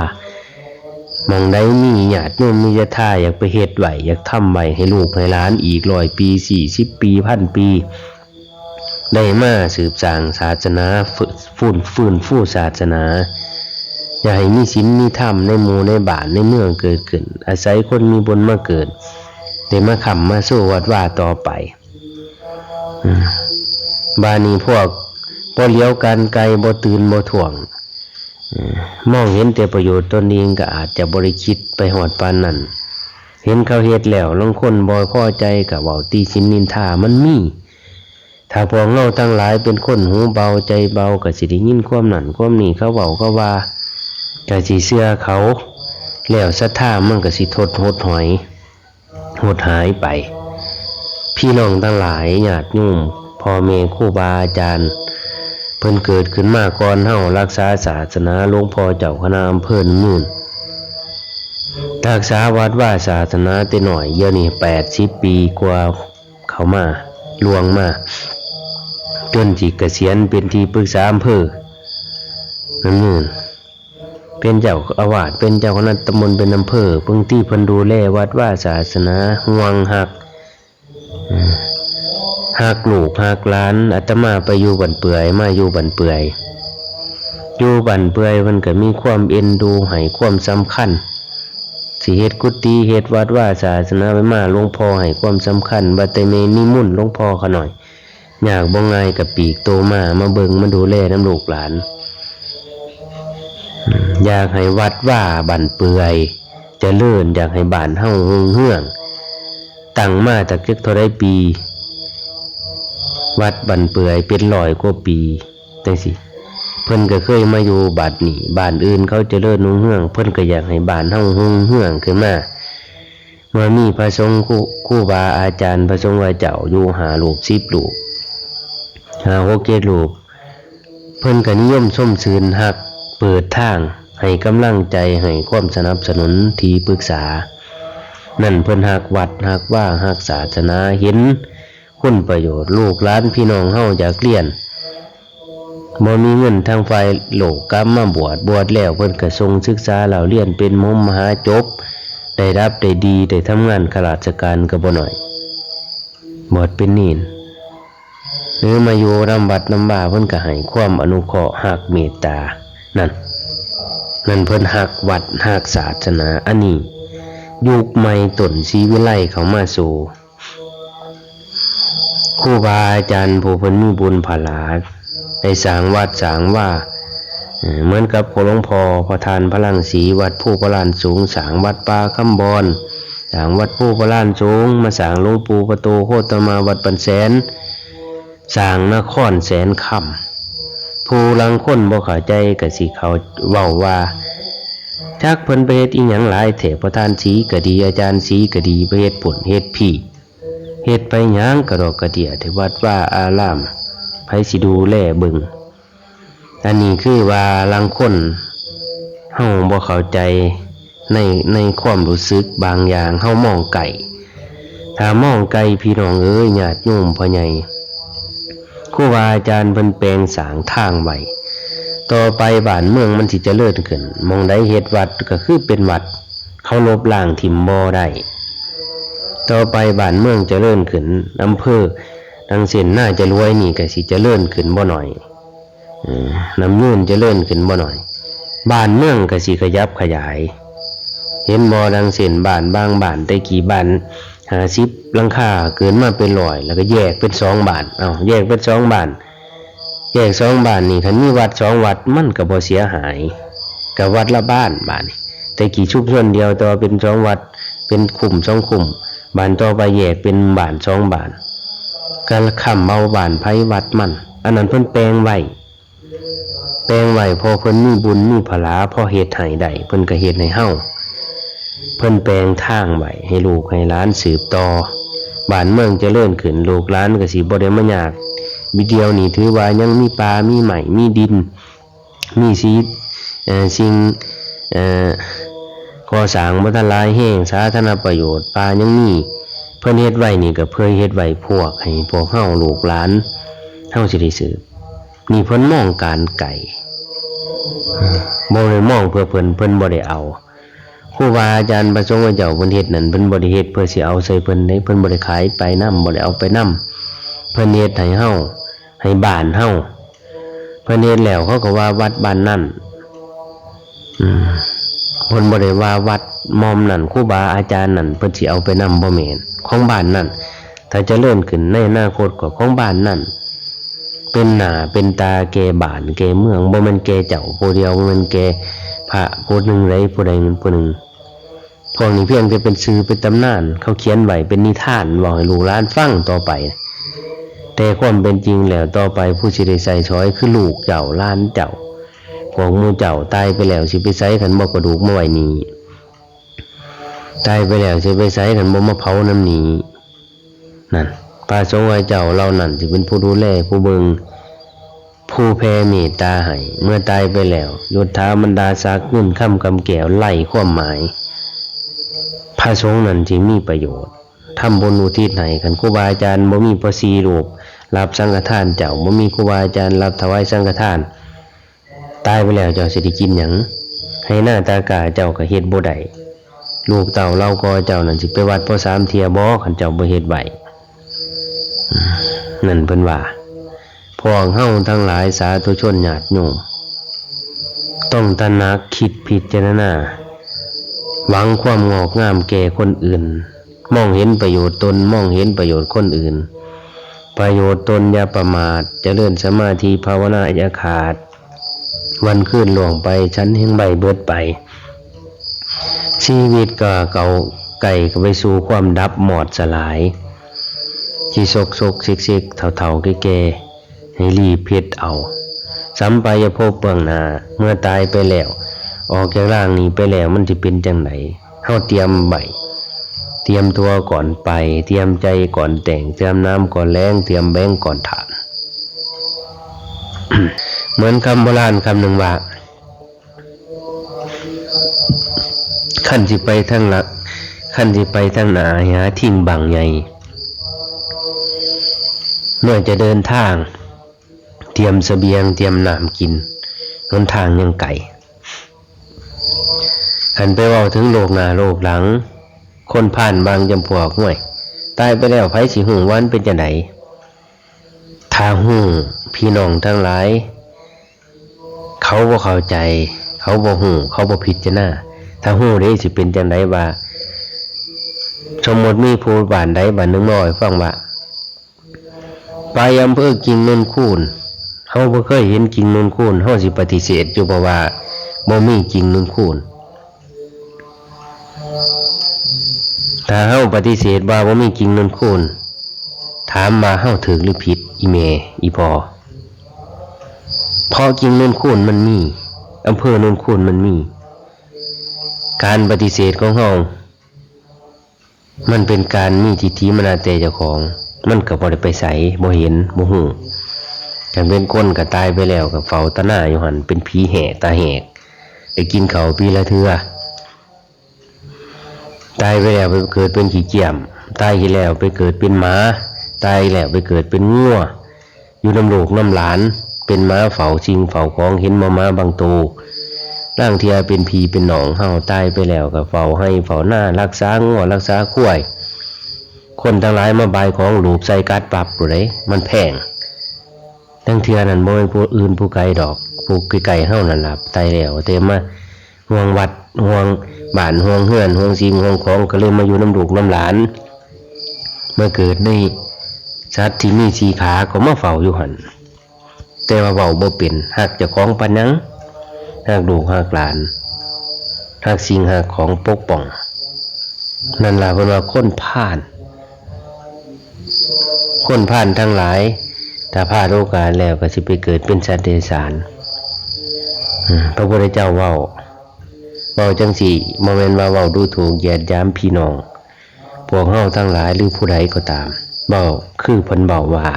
ໝ່ອງໃດມີຍາດໂຍມມີສັດທາ ຢາກໄປເຮັດໄວ້ ຢາກທຳໄວ້ໃຫ້ລູກໃຫ້ຫຼານອີກຮ້ອຍປີ ສີ່ສິບປີ ພັນປີ ໄດ້ມາສືບສ້າງສາສະໜາ ຟື້ນ ຟື້ນຟູສາສະໜາ ຢ່າໃຫ້ມີສິນມີທຳໃນໝູ່ໃນບ້ານໃນເມືອງເກີດຂຶ້ນ ອາໄສຄົນມີບຸນມາເກີດ ໄດ້ມາຄ້ຳມາໂຊວັດວາຕໍ່ໄປ. ອືມ ບາດນີ້ພວກບໍ່ຫຼຽວການໄກ ບໍ່ຕື່ນບໍ່ຖ້ວງ ອືມ ມອງເຫັນແຕ່ປະໂຫຍດຕົນເອງ ກໍອາດຈະບໍ່ໄດ້ຄິດໄປຮອດປານນັ້ນ ເຫັນເຂົາເຮັດແລ້ວ ລາງຄົນບໍ່ພໍໃຈກໍເວົ້າຕິສິນນິນທາ ມັນມີ. ຖ້າພວກເຮົາທັງຫຼາຍເປັນຄົນຫູເບົາໃຈເບົາ ກໍຊິໄດ້ຍິນຄວາມນັ້ນຄວາມນີ້ ເຂົາເວົ້າເຂົາວ່າ ກໍຊິເຊື່ອເຂົາ ແລ້ວສັດທາມັນກໍຊິທົດຫົດຫອຍ ຫົດຫາຍໄປ. ພີ່ນ້ອງທັງຫຼາຍ ຍາດໂຍມ ພໍ່ແມ່ ຄູບາອາຈານ ເພິ່ນເກີດຂຶ້ນມາກ່ອນເຮົາ ຮັກສາສາສະໜາ ຫຼວງພໍ່ເຈົ້າຄະນະອຳເພີນະຍືນ ຮັກສາວັດວາສາສະໜາແຕ່ນ້ອຍ ດຽວນີ້ແປດສິບປີກວ່າເຂົ້າມາ ລ່ວງມາ ຈົນຊິກະສຽນເປັນທີ່ປຶກສາອຳເພີ ນຳເນີນ ເປັນເຈົ້າອາວາດ ເປັນເຈົ້າຄະນະຕຳບົນ ເປັນອຳເພີ ເປັນທີ່ເພິ່ນດູແລວັດວາສາສະໜາ ຫ່ວງຮັກ ຮັກລູກຮັກຫຼານ. ອາດຕະມາໄປຢູ່ບ້ານເປືອຍ ມາຢູ່ບ້ານເປືອຍ ຢູ່ບ້ານເປືອຍເພິ່ນກໍມີຄວາມເອັນດູ ໃຫ້ຄວາມສຳຄັນ ຊິເຮັດກຸຕິເຮັດວັດວາສາສະໜາໄປມາ ຫຼວງພໍ່ໃຫ້ຄວາມສຳຄັນ ວ່າແຕ່ແມ່ນິມົນ ຫຼວງພໍ່ຂະນ້ອຍ ຍາກບໍ່ງ່າຍກໍປີກໂຕມາ ມາເບິ່ງມາດູແລນຳລູກຫຼານ. ຢາກໃຫ້ວັດວາບ້ານເປືອຍຈະເລີນ ຢາກໃຫ້ບ້ານເຮົາຮຸ່ງເຮືອງ ຕັ້ງມາຈັກເຈັກເທົ່າໃດປີ ວັດບ້ານເປືອຍເປັນຮ້ອຍກວ່າປີ ຈັ່ງຊີ້ ເພິ່ນກໍເຄີຍມາຢູ່ ບັດນີ້ບ້ານອື່ນເຂົາຈະເລີນຮຸ່ງເຮືອງ ເພິ່ນກໍຢາກໃຫ້ບ້ານເຮົາຮຸ່ງເຮືອງຂຶ້ນມາ. ເມື່ອມີພະສົງ ຄູ ຄູບາອາຈານ ພະສົງເຈົ້າຢູ່ຫ້າຮູບ ສິບຮູບ ຫ້າ ຫົກ ເຈັດຮູບ ເພິ່ນກໍນິຍົມຊົມຊື່ນ ຮັກ ເປີດທາງ ໃຫ້ກຳລັງໃຈ ໃຫ້ຄວາມສະໜັບສະໜູນ ທີ່ປຶກສາ ນັ້ນເພິ່ນຮັກວັດ ຮັກວາ ຮັກສາສະໜາ ເຫັນຄຸນປະໂຫຍດ ລູກຫຼານພີ່ນ້ອງເຮົາຢາກຮຽນ ບໍ່ມີເງິນ ທາງຝ່າຍໂລກກັບມາບວດ ບວດແລ້ວເພິ່ນກໍສົ່ງສຶກສາເລົ່າຮຽນເປັນມະຫາຈົບ ໄດ້ດັບໄດ້ດີ ໄດ້ທຳງານຂ້າລາຊະການກໍບໍ່ໜ້ອຍ ບວດເປັນເນນ ຫຼືມາຢູ່ນຳວັດນຳວາ ເພິ່ນກໍໃຫ້ຄວາມອະນຸເຄາະ ຮັກເມດຕາ ນັ້ນ ນັ້ນເພິ່ນຮັກວັດ ຮັກສາສະໜາ. ອັນນີ້ຍຸກໃໝ່ຕົ້ນສີວິໄລເຂົ້າມາສູ່ ຄູບາອາຈານຜູ້ເພິ່ນມີບຸນພະລາ ໄດ້ສ້າງວັດສ້າງວາ ເອີ ເໝືອນກັບຂອງຫຼວງພໍ່ພະທ່ານພະລັງສີ ວັດພູພະລານສູງ ສ້າງວັດປ່າຄຳບອນ ສ້າງວັດພູພະລານສູງ ມາສ້າງຫຼວງປູ່ພະໂຕໂຄຕະມາ ວັດບ້ານແສນ ສ້າງນະຄອນແສນຄຳ. ຜູ້ລາງຄົນບໍ່ເຂົ້າໃຈກໍຊິເຂົາເວົ້າວ່າ ຈັກເພິ່ນໄປເຮັດອີ່ຫຍັງຫຼາຍແທ້ ປະທານສີກໍດີ ອາຈານສີກໍດີ ໄປເຮັດພຸ້ນເຮັດພີ້ ເຮັດໄປຫຍັງກະດອກກະເດຍແທ້ ວັດວາອາລາມ ໃຜຊິດູແລເບິ່ງ? ອັນນີ້ຄືວ່າລາງຄົນເຮົາບໍ່ເຂົ້າໃຈໃນ ໃນຄວາມຮູ້ສຶກບາງຢ່າງ ເຮົາມອງໄກ ຖ້າມອງໄກ ພີ່ນ້ອງເອີຍ ຍາດໂຍມ ພໍ່ໃຫຍ່ ຄູບາອາຈານເພິ່ນແປງສ້າງທາງໄວ້ ຕໍ່ໄປບ້ານເມືອງມັນຊິຈະເລີນຂຶ້ນ ໝ່ອງໃດເຮັດວັດກໍຄືເປັນວັດ ເຄົາລົບລ້າງຖິ້ມບໍ່ໄດ້. ຕໍ່ໄປບ້ານເມືອງຈະເລີນຂຶ້ນ ອຳເພີ ດັ່ງເຊັ່ນນາຈະລວຍນີ້ກໍຊິຈະເລີນຂຶ້ນບໍ່ໜ້ອຍ ເອີ ນ້ຳຍູນຈະເລີນຂຶ້ນບໍ່ໜ້ອຍ ບ້ານເມືອງກໍຊິຂະຫຍັບຂະຫຍາຍ ເຫັນບໍ່? ດັ່ງເຊັ່ນບ້ານບາງບ້ານ ແຕ່ກີ້ບ້ານຫ້າສິບຫຼັງຄາ ເກີນມາເປັນຮ້ອຍ ແລ້ວກໍແຍກເປັນສອງບ້ານ ເອົ້າ ແຍກເປັນສອງບ້ານ ແຍກສອງບ້ານນີ້ ຄັນມີວັດສອງວັດ ມັນກໍບໍ່ເສຍຫາຍ ກໍວັດລະບ້ານບາດນີ້ ແຕ່ກີ້ຊຸມຊົນດຽວ ແຕ່ວ່າເປັນສອງວັດ ເປັນຄຸ້ມສອງຄຸ້ມ ບ້ານຕໍ່ໄປແຍກເປັນບ້ານສອງບ້ານ ກໍຄ້ຳເອົາບ້ານໃຜວັດມັນ ອັນນັ້ນເພິ່ນແປງໄວ້ ແປງໄວ້ ເພາະເພິ່ນມີບຸນມີພະລາ ພໍເຮັດໃຫ້ໄດ້ ເພິ່ນກໍເຮັດໃຫ້ເຮົາ ເພິ່ນແປງທາງໄວ້ໃຫ້ລູກໃຫ້ຫຼານສືບຕໍ່ ບ້ານເມືອງຈະເລີນຂຶ້ນ ລູກຫຼານກໍຊິບໍ່ໄດ້ມາຍາກ ດຽວນີ້ຖືວ່າຍັງມີປ່າມີໄມ້ ມີດິນ ມີສິ່ງ ເອີ ສິ່ງ ເອີ ກໍ່ສ້າງບໍ່ທັນຫຼາຍແຮງ ສາທາລະນະປະໂຫຍດ ປ່າຍັງມີ ເພິ່ນເຮັດໄວ້ນີ້ກໍເພື່ອເຮັດໄວ້ພວກ ໃຫ້ພວກເຮົາລູກຫຼານເຮົາຊິໄດ້ສືບ ນີ້ເພິ່ນມອງການໄກ ບໍ່ໄດ້ມອງເພື່ອເພິ່ນ ເພິ່ນບໍ່ໄດ້ເອົາ ຄູບາອາຈານພະສົງພະເຈົ້າເພິ່ນເຮັດນັ້ນ ເພິ່ນບໍ່ໄດ້ເຮັດເພື່ອຊິເອົາໃສ່ເພິ່ນເດ້ ເພິ່ນບໍ່ໄດ້ຂາຍໄປນຳ ບໍ່ໄດ້ເອົາໄປນຳ ເພິ່ນເຮັດໃຫ້ເຮົາ ໃຫ້ບ້ານເຮົາ ເພິ່ນເຮັດແລ້ວເຂົາກໍວ່າວັດບ້ານນັ້ນ ອືມ ເພິ່ນບໍ່ໄດ້ວ່າວັດໝ່ອມນັ້ນ ຄູບາອາຈານນັ້ນ ເພິ່ນຊິເອົາໄປນຳ ບໍ່ແມ່ນ ຂອງບ້ານນັ້ນ ຖ້າຈະເລີນຂຶ້ນໃນອະນາຄົດກໍຂອງບ້ານນັ້ນ ເປັນໜ້າເປັນຕາແກ່ບ້ານແກ່ເມືອງ ບໍ່ແມ່ນແກ່ເຈົ້າຜູ້ດຽວ ບໍ່ແມ່ນແກ່ພະຜູ້ໜຶ່ງໃດ ຜູ້ໃດຜູ້ໜຶ່ງ ພວກນີ້ພຽງແຕ່ເປັນຊື່ເປັນຕຳນານ ເຂົາຂຽນໄວ້ເປັນນິທານ ເວົ້າໃຫ້ລູກຫຼານຟັງຕໍ່ໄປ ແຕ່ຄວາມເປັນຈິງແລ້ວ ຕໍ່ໄປຜູ້ຊິໄດ້ໃຊ້ສອຍຄືລູກເຈົ້າ ຫຼານເຈົ້າ ພວກໝູ່ເຈົ້າ ຕາຍໄປແລ້ວຊິໄປໃສ ຄັນບໍ່ເອົາກະດູກມາໄວ້ນີ້? ຕາຍໄປແລ້ວຊິໄປໃສ ຄັນບໍ່ມາເຜົານຳນີ້? ນັ້ນ ພະສົງເຈົ້າເຫຼົ່ານັ້ນຊິເປັນຜູ້ດູແລ ຜູ້ເບິ່ງ ຜູ້ແຜ່ເມດຕາໃຫ້ ເມື່ອຕາຍໄປແລ້ວ ຍົດຖາບັນດາສັກ ເງິນຄຳກຳແກ້ວໄຮ້ຄວາມໝາຍ ພະສົງນັ້ນຊິມີປະໂຫຍດ ທຳບຸນອຸທິດໃຫ້ ຄັນຄູບາອາຈານບໍ່ມີພໍສີ່ຮູບ ຮັບສັງຄະທານເຈົ້າ, ບໍ່ມີຄູບາອາຈານຮັບຖວາຍສັງຄະທານ, ຕາຍໄປແລ້ວເຈົ້າຊິໄດ້ກິນຫຍັງ? ໄຮ່ນາຕາກາເຈົ້າກໍເຮັດບໍ່ໄດ້, ລູກເຕົ້າເຫຼົ່າກໍເຈົ້ານັ້ນຊິໄປວັດພໍສາມເທື່ອບໍ່ ຄັນເຈົ້າບໍ່ເຮັດໄວ້? ນັ້ນເພິ່ນວ່າ. ພວກເຮົາທັງຫຼາຍສາທຸຊົນຍາດໂຍມ ຕ້ອງຕະໜັກຄິດພິຈາລະນາ ຫວັງຄວາມງອກງາມແກ່ຄົນອື່ນ, ມອງເຫັນປະໂຫຍດຕົນ, ມອງເຫັນປະໂຫຍດຄົນອື່ນ, ປະໂຫຍດຕົນຢ່າປະໝາດ, ຈະເລີນສະມາທິພາວະນາຢ່າຂາດ, ວັນຄືນລ່ວງໄປ ສັນແຫ່ງໄວເບີດໄປ, ຊີວິດກໍເຂົ້າໃກ້ເຂົ້າໄປສູ່ຄວາມດັບມອດສະຫຼາຍ, ຊິສົກໆເຊັກໆ ເຖົ້າໆແກ່ໆ ໃຫ້ລີບເຮັດເອົາ ສຳປາຍະພົບເບື້ອງໜ້າ, ເມື່ອຕາຍໄປແລ້ວ, ອອກຈາກຮ່າງນີ້ໄປແລ້ວ ມັນຊິເປັນຈັ່ງໃດ? ເຮົາຕຽມໄວ້, ຕຽມຕົວກ່ອນໄປ, ຕຽມໃຈກ່ອນແຕ່ງ, ຕຽມນ້ຳກ່ອນແລງ, ຕຽມແບງກ່ອນທານ. ເໝືອນຄຳໂບລານຄຳໜຶ່ງວ່າ, ຄັນຊິໄປທາງຫຼັກ, ຄັນຊິໄປທາງໜ້າ, ໃຫ້ຫາທິງບັ້ງໃຫຍ່. ເມື່ອຈະເດີນທາງ, ຕຽມສະບຽງ, ຕຽມນ້ຳກິນ, ຫົນທາງຍັງໄກ. ຄັນໄປເວົ້າເຖິງໂລກໜ້າໂລກຫຼັງ, ຄົນພານບາງຈຳພວກ, ຫ້ວຍ, ຕາຍໄປແລ້ວ ໃຜຊິຮູ້ວ່າມັນເປັນຈັ່ງໃດ? ຖ້າຮູ້, ພີ່ນ້ອງທັງຫຼາຍ ເຂົາບໍ່ເຂົ້າໃຈ, ເຂົາບໍ່ຮູ້, ເຂົາບໍ່ພິຈາລະນາ. ຖ້າຮູ້ເດ້ ຊິເປັນຈັ່ງໃດວ່າ, ສົມມຸດມີຜູ້ບ້ານໃດບ້ານໜຶ່ງມາເວົ້າໃຫ້ຟັງວ່າ ໄປອຳເພີກິ່ງນົນຄູນ, ເຮົາບໍ່ເຄີຍເຫັນກິ່ງນົນຄູນ, ເຮົາຊິປະຕິເສດຢູ່ບໍ່ວ່າບໍ່ມີກິ່ງນົນຄູນ? ຖ້າເຮົາປະຕິເສດວ່າບໍ່ມີກິ່ງນົນຄູນ, ຖາມວ່າເຮົາຖືກຫຼືຜິດ ອີ່ແມ່ ອີ່ພໍ່? ເພາະກິ່ງນົນຄູນມັນມີ, ອຳເພີນົນຄູນມັນມີ. ການປະຕິເສດຂອງເຮົາ ມັນເປັນການມີທິດຖິມານະແຕ່ເຈົ້າຂອງ, ມັນກໍບໍ່ໄດ້ໄປໃສ, ບໍ່ເຫັນ, ບໍ່ຮູ້. ຄັນເປັນຄົນກໍຕາຍໄປແລ້ວ, ກໍເຝົ້າຕາໜ້າຢູ່ຫັ້ນ, ເປັນຜີແຫ້ຕາແຫກ, ໄດ້ກິນເຂົ້າປີລະເທື່ອ. ຕາຍໄປແລ້ວໄປເກີດເປັນຂີ້ກ້ຽມ, ຕາຍໄປແລ້ວໄປເກີດເປັນໝາ, ຕາຍແລ້ວໄປເກີດເປັນງົວ. ຢູ່ນຳລູກນຳຫຼານ, ເປັນໝາເຝົ້າສິ່ງເຝົ້າຂອງ, ເຫັນບໍ່ ໝາບາງໂຕ, ລາງເທື່ອເປັນພີ່ເປັນນ້ອງເຮົາ, ຕາຍໄປແລ້ວກໍເຝົ້າໄຮ່ເຝົ້ານາ, ຮັກສາງົວ, ຮັກສາຄວາຍ. ຄົນທັງຫຼາຍມາບາຍຂອງ, ລູບໃສ່, ກັດປັບໂລດເດ້, ມັນແພງ. ລາງເທື່ອນັ້ນບໍ່ແມ່ນຜູ້ອື່ນຜູ້ໄກດອກ, ຜູ້ໃກ້ໆເຮົານັ້ນລະ, ຕາຍແລ້ວ, ແຕ່ມາ ຫ່ວງວັດ, ຫ່ວງບ້ານ, ຫ່ວງເຮືອນ, ຫ່ວງສິ່ງ, ຫ່ວງຂອງ, ກໍເລີຍມາຢູ່ນຳລູກນຳຫຼານ, ມາເກີດໃນສັດທີ່ມີສີ່ຂາ, ກໍມາເຝົ້າຢູ່ຫັ້ນ. ແຕ່ວ່າເວົ້າບໍ່ເປັນ, ຮັກເຈົ້າຂອງປານຫຍັງ? ຮັກລູກຮັກຫຼານ, ຮັກສິ່ງຮັກຂອງປົກປ້ອງ. ນັ້ນລະເພິ່ນວ່າຄົນພານ, ຄົນພານທັງຫຼາຍ, ຖ້າພາດໂອກາດແລ້ວ ກໍຊິໄປເກີດເປັນສັດເດຍສານ. ອືມ, ພະພຸດທະເຈົ້າເວົ້າ, ເວົ້າຈັ່ງຊີ້ ບໍ່ແມ່ນວ່າເວົ້າດູຖູກຢຽດຫຍາມພີ່ນ້ອງພວກເຮົາທັງຫຼາຍ ຫຼື ຜູ້ໃດກໍຕາມ. ເວົ້າຄືເພິ່ນເວົ້າວ່າ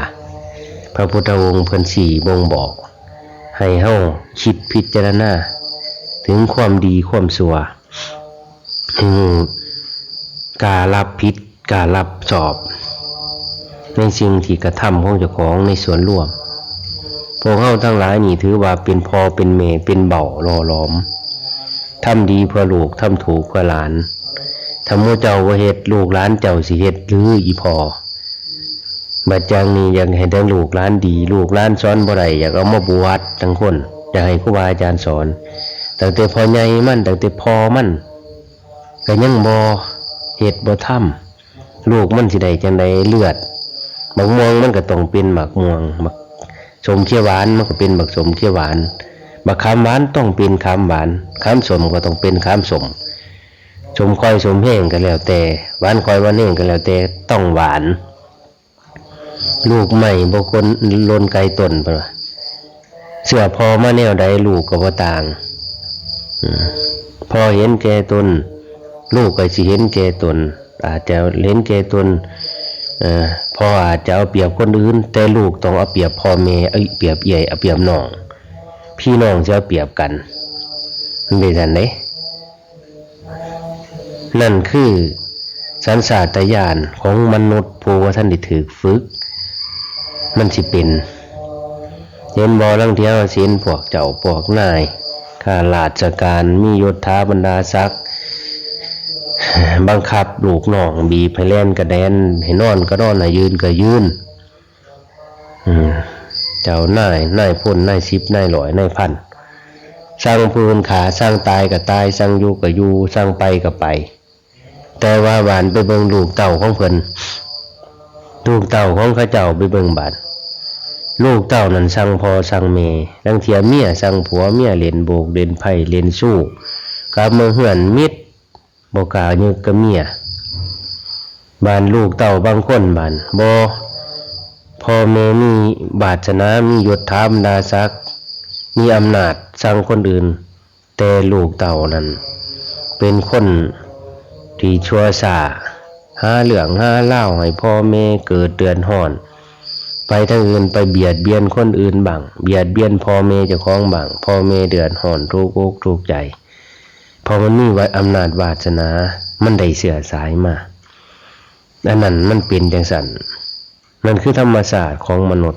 ພະພຸດທະອົງເພິ່ນຊີ້ບົ່ງບອກໃຫ້ເຮົາຄິດພິຈາລະນາເຖິງຄວາມດີຄວາມຊົ່ວ, ໃຫ້ຮູ້ການຮັບຜິດ ການຮັບຊອບໃນສິ່ງທີ່ກະທຳຂອງເຈົ້າຂອງໃນສ່ວນລວມ. ພວກເຮົາທັງຫຼາຍນີ້ຖືວ່າເປັນພໍ່ເປັນແມ່ ເປັນເບົ້າຫຼໍ່ຫຼອມ, ທຳດີເພື່ອລູກ ທຳຖືກເພື່ອຫຼານ. ຖ້າໝູ່ເຈົ້າບໍ່ເຮັດ ລູກຫຼານເຈົ້າຊິເຮັດຫຼືອີ່ພໍ່? ບັດຢ່າງນີ້ຢາກໃຫ້ແຕ່ລູກຫຼານດີ, ລູກຫຼານສອນບໍ່ໄດ້ ຢາກເອົາມາບວດ. ລາງຄົນຢາກໃຫ້ຄູບາອາຈານສອນ, ຕັ້ງແຕ່ພໍ່ໃຫຍ່ມັນ ຕັ້ງແຕ່ພໍ່ມັນ ກໍຍັງບໍ່ເຮັດບໍ່ທຳ, ລູກມັນຊິໄດ້ຈັ່ງໃດເລືອດ? ໝາກມ່ວງມັນກໍຕ້ອງເປັນໝາກມ່ວງ, ໝາກສົ້ມຂຽວຫວານມັນກໍເປັນໝາກສົ້ມຂຽວຫວານ, ໝາກຂາມຫວານຕ້ອງເປັນຂາມຫວານ, ຂາມສົ້ມກໍຕ້ອງເປັນຂາມສົ້ມ, ສົ້ມຂ້ອຍສົ້ມແຮງກໍແລ້ວແຕ່, ຫວານຂ້ອຍຫວານແຮງກໍແລ້ວແຕ່, ຕ້ອງຫວານ. ລູກໄມ້ບໍ່ຄົນຫຼົ່ນໄກຕົ້ນ ເພິ່ນວ່າ. ເຊື່ອພໍ່ມາແນວໃດ ລູກກໍບໍ່ຕ່າງ. ອືມ ພໍ່ເຫັນແກ່ຕົນ ລູກກໍຊິເຫັນແກ່ຕົນ, ອາດຈະເຫັນແກ່ຕົນ. ເອີ ພໍ່ອາດຈະເອົາປຽບຄົນອື່ນ, ແຕ່ລູກຕ້ອງເອົາປຽບພໍ່ແມ່, ເອົາປຽບເອື້ອຍ, ເອົາປຽບນ້ອງ, ພີ່ນ້ອງຊິເອົາປຽບກັນ. ມັນເປັນຊັ້ນເດ້. ນັ້ນຄືສັນຊາດຕະຍານຂອງມະນຸດຜູ້ບໍ່ທັນໄດ້ຖືກຝຶກ. ມັນຊິເປັນ. ເຫັນບໍ່ ລາງເທື່ອເຮົາຊິເຫັນພວກເຈົ້າພວກນາຍ ຂ້າລາຊະການ ມີຍົດຖາບັນດາສັກ ບັງຄັບລູກນ້ອງ ບີບໃຫ້ແລ່ນກໍແລ່ນ ໃຫ້ນອນກໍນອນ ໃຫ້ຢືນກໍຢືນ. ອືມ ເຈົ້ານາຍ ນາຍພົນ ນາຍສິບ ນາຍຮ້ອຍ ນາຍພັນ ສັ່ງຜູ້ອື່ນຂ້າ ສັ່ງຕາຍກໍຕາຍ ສັ່ງຢູ່ກໍຢູ່ ສັ່ງໄປກໍໄປ. ແຕ່ວ່າບາດໄປເບິ່ງລູກເຕົ້າຂອງເພິ່ນ ລູກເຕົ້າຂອງເຂົາເຈົ້າ ໄປເບິ່ງບາດ ລູກເຕົ້ານັ້ນສັ່ງພໍ່ສັ່ງແມ່ ລາງເທື່ອເມຍສັ່ງຜົວ ເມຍຫຼິ້ນໂບກ ຫຼິ້ນໄພ້ ຫຼິ້ນຊູ້ ກັບມາເຮືອນມິດ ບໍ່ກ້າຫຍຸ້ງກັບເມຍ. ບາດລູກເຕົ້າບາງຄົນບາດບໍ່ ພໍ່ແມ່ມີວາດສະໜາ ມີຍົດຖາບັນດາສັກ ມີອຳນາດສັ່ງຄົນອື່ນ ແຕ່ລູກເຕົ້ານັ້ນເປັນຄົນທີ່ຊົ່ວຊ້າ ຫາເລື່ອງຫາລາວໃຫ້ພໍ່ແມ່ເກີດເດືອດຮ້ອນ ໄປທາງອື່ນ ໄປບຽດບຽນຄົນອື່ນບ້າງ ບຽດບຽນພໍ່ແມ່ເຈົ້າຂອງບ້າງ ພໍ່ແມ່ເດືອດຮ້ອນ ທຸກອົກທຸກໃຈ ເພາະມັນມີອຳນາດວາດສະໜາ ມັນໄດ້ເຊື້ອສາຍມາ. ອັນນັ້ນມັນເປັນຈັ່ງຊັ້ນ. ນັ້ນຄືທຳມະຊາດຂອງມະນຸດ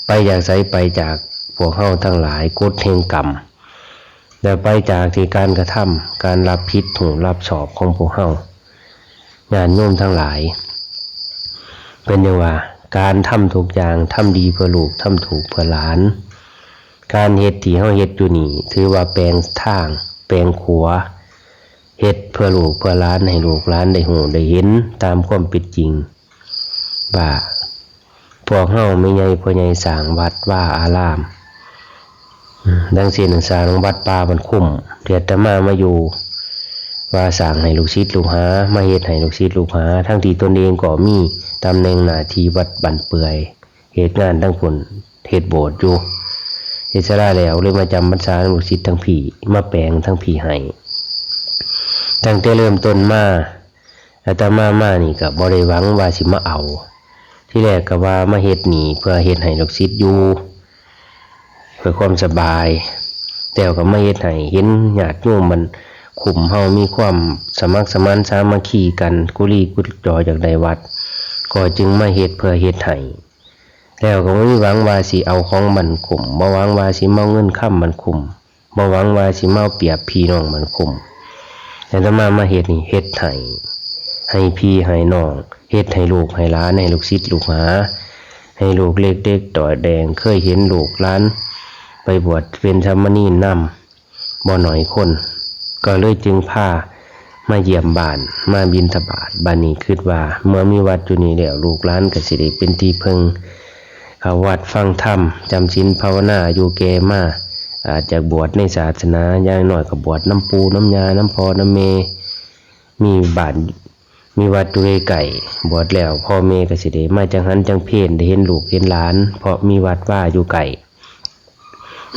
ໄປຈາກໃສ? ໄປຈາກພວກເຮົາທັງຫຼາຍ ກົດແຫ່ງກຳ ແລະ ໄປຈາກທີ່ການກະທຳ ການຮັບຜິດຊອບ ຮັບຜິດຊອບຂອງພວກເຮົາ ຍາດໂຍມທັງຫຼາຍ. ເພິ່ນຈັ່ງວ່າ ການທຳທຸກຢ່າງ ທຳດີເພື່ອລູກ ທຳຖືກເພື່ອຫຼານ. ການເຮັດທີ່ເຮົາເຮັດຢູ່ນີ້ ຖືວ່າແປງທາງ ແປງຂົວ ເຮັດເພື່ອລູກເພື່ອຫຼານ ໃຫ້ລູກຫຼານໄດ້ຮູ້ໄດ້ເຫັນຕາມຄວາມເປັນຈິງ ວ່າພວກເຮົາແມ່ໃຫຍ່ພໍ່ໃຫຍ່ສ້າງວັດວາອາລາມ ອາ ດັ່ງເຊັ່ນສ້າງວັດປ່າບ້ານຄຸ້ມ ທີ່ອາດຕະມາມາຢູ່ ວ່າສ້າງໃຫ້ລູກສິດລູກຫາ ມາເຮັດໃຫ້ລູກສິດລູກຫາ ທັງທີ່ຕົນເອງກໍມີຕຳແໜ່ງໜ້າທີ່ວັດບ້ານເປື່ອຍ ເຮັດງານທາງພຸ້ນ ເຮັດໂບດຢູ່ ເຮັດສາລາແລ້ວ ເລີຍມາຈຳພັນສານຳລູກສິດທາງພີ້ ມາແປງທາງພີ້ໃຫ້. ຕັ້ງແຕ່ເລີ່ມຕົ້ນມາ ອາດຕະມາມານີ້ກໍບໍ່ໄດ້ຫວັງວ່າຊິມາເອົາ ທີແລກກໍວ່າມາເຮັດນີ້ເພື່ອເຮັດໃຫ້ລູກສິດຢູ່ ເພື່ອຄວາມສະບາຍ ແລ້ວກໍມາເຮັດໃຫ້ເຫັນຍາດໂຍມບ້ານຄຸ້ມເຮົາມີຄວາມສະໝັກສະໝານສາມັກຄີກັນ ກຸລີກຸຈໍຢາກໄດ້ວັດ ກໍຈຶ່ງມາເຮັດເພື່ອເຮັດໃຫ້. ແລ້ວກໍບໍ່ມີຫວັງວ່າຊິເອົາຂອງບ້ານຄຸ້ມ ບໍ່ຫວັງວ່າຊິມາເອົາເງິນຄຳບ້ານຄຸ້ມ ບໍ່ຫວັງວ່າຊິມາເອົາປຽບພີ່ນ້ອງບ້ານຄຸ້ມ. ອາດຕະມາມາເຮັດນີ້ ເຮັດໃຫ້ ໃຫ້ພີ່ໃຫ້ນ້ອງ ເຮັດໃຫ້ລູກໃຫ້ຫຼານ ໃຫ້ລູກສິດລູກຫາ ໃຫ້ລູກເລັກເດັກນ້ອຍແດງ ເຄີຍເຫັນລູກຫຼານໄປບວດເປັນສາມະເນນນຳ ບໍ່ໜ້ອຍຄົນ ກໍເລີຍຈຶ່ງພາມາຢ້ຽມບ້ານ ມາບິນທະບາດ. ບາດນີ້ຄິດວ່າເມື່ອມີວັດຢູ່ນີ້ແລ້ວ ລູກຫຼານກໍຊິໄດ້ເປັນທີ່ເພິ່ງ ເຂົ້າວັດຟັງທຳ ຈຳສິນພາວະນາ ອາຍຸແກ່ມາ ອາດຈະບວດໃນສາສະໜາ ຢ່າງໜ້ອຍກໍບວດນຳປູ່ນຳຍ່າ ນຳພໍ່ນຳແມ່ ມີບ້ານ ມີວັດຢູ່ໃກ້ໆ ບວດແລ້ວພໍ່ແມ່ກໍຊິໄດ້ມາຈັງຫັນຈັງເພນ ໄດ້ເຫັນລູກເຫັນຫຼານ ເພາະມີວັດວາຢູ່ໃກ້.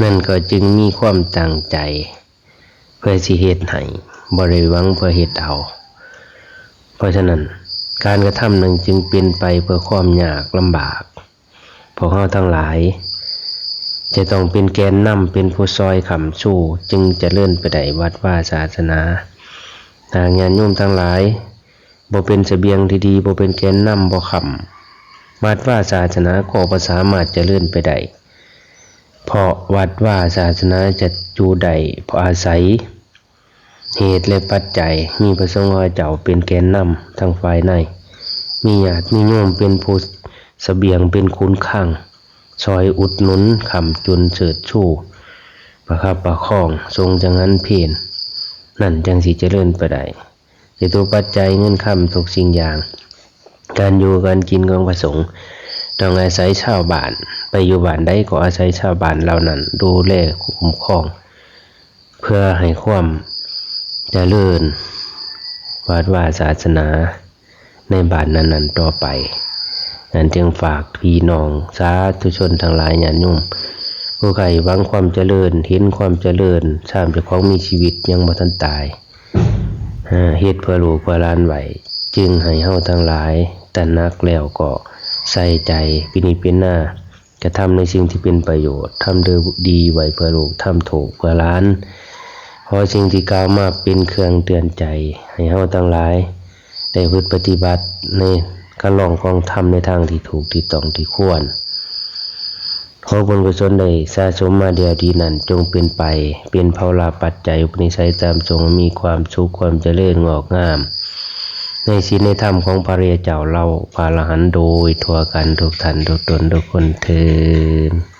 ນັ້ນກໍຈຶ່ງມີຄວາມຕັ້ງໃຈເພື່ອຊິເຮັດໃຫ້ ບໍ່ໄດ້ຫວັງເພື່ອເຮັດເອົາ. ເພາະສະນັ້ນ ການກະທຳນັ້ນຈຶ່ງເປັນໄປເພື່ອຄວາມຍາກລຳບາກ. ພວກເຮົາທັງຫຼາຍຈະຕ້ອງເປັນແກນນຳ ເປັນຜູ້ຊ່ອຍຄ້ຳຊູ ຈຶ່ງຈະເລີນໄປໄດ້ວັດວາສາສະໜາ. ຫາກຍາດໂຍມທັງຫຼາຍບໍ່ເປັນສະບຽງທີ່ດີ ບໍ່ເປັນແກນນຳ ບໍ່ຄ້ຳ ວັດວາສາສະໜາກໍບໍ່ສາມາດຈະເລີນໄປໄດ້ ເພາະວັດວາສາສະໜາຈະຢູ່ໄດ້ເພາະອາໄສ ເຫດ ແລະ ປັດໄຈ ມີພະສົງເຂົາເຈົ້າເປັນແກນນຳທາງຝ່າຍໃນ ມີຍາດມີໂຍມເປັນຜູ້ສະບຽງ ເປັນຂຸນຄັງ ຊ່ອຍອຸດໜູນ ຄ້ຳຈຸນເຊີດຊູ ປະຄັບປະຄອງ ຊົງຈັງຫັນເພນ ນັ້ນຈັ່ງຊິຈະເລີນໄປໄດ້. ຈະຕຸປັດໄຈ ເງິນຄຳ ທຸກສິ່ງຢ່າງ ການຢູ່ການກິນຂອງພະສົງ ຕ້ອງອາໄສຊາວບ້ານ ໄປຢູ່ບ້ານໃດກໍອາໄສຊາວບ້ານເຫຼົ່ານັ້ນດູແລຄຸ້ມຄອງ ເພື່ອໃຫ້ຄວາມຈະເລີນວັດວາສາສະໜາໃນບ້ານນັ້ນໆຕໍ່ໄປ. ນັ້ນຈຶ່ງຝາກພີ່ນ້ອງສາທຸຊົນທັງຫຼາຍ ຍາດໂຍມຜູ້ໃຝ່ຫວັງຄວາມຈະເລີນ ເຫັນຄວາມຈະເລີນ ຊາມເຈົ້າຂອງມີຊີວິດຍັງບໍ່ທັນຕາຍ ເຮັດເພື່ອລູກເພື່ອຫຼານໄວ້ ຈຶ່ງໃຫ້ເຮົາທັງຫຼາຍຕະໜັກແລ້ວກໍໃສ່ໃຈ ພິນິດພິຈາລະນາ ກະທຳໃນສິ່ງທີ່ເປັນປະໂຫຍດ ທຳດີໄວ້ເພື່ອລູກ ທຳໂທດເພື່ອຫຼານ. ຂໍສິ່ງທີ່ກ່າວມາເປັນເຄື່ອງເຕືອນໃຈ ໃຫ້ເຮົາທັງຫຼາຍໄດ້ປະພຶດປະຕິບັດໃນ ຄັນລອງຂອງທຳໃນທາງທີ່ຖືກ ທີ່ຕ້ອງ ທີ່ຄວນ. ຂໍບຸນກຸສົນໄດ້ສະສົມມາແຕ່ອະດີດນັ້ນ ຈົ່ງເປັນໄປ ເປັນພາລະປັດໄຈ ອຸປະນິໄສຕາມສົ່ງ ໃຫ້ມີຄວາມສຸກ ຄວາມຈະເລີນງອກງາມ ໃນສິນໃນທຳຂອງພະລິຍະເຈົ້າເຫຼົ່າພະອະລະຫັນ ໂດຍທົ່ວກັນທຸກທ່ານ ທຸກຕົນ ທຸກຄົນເທີ້ນ.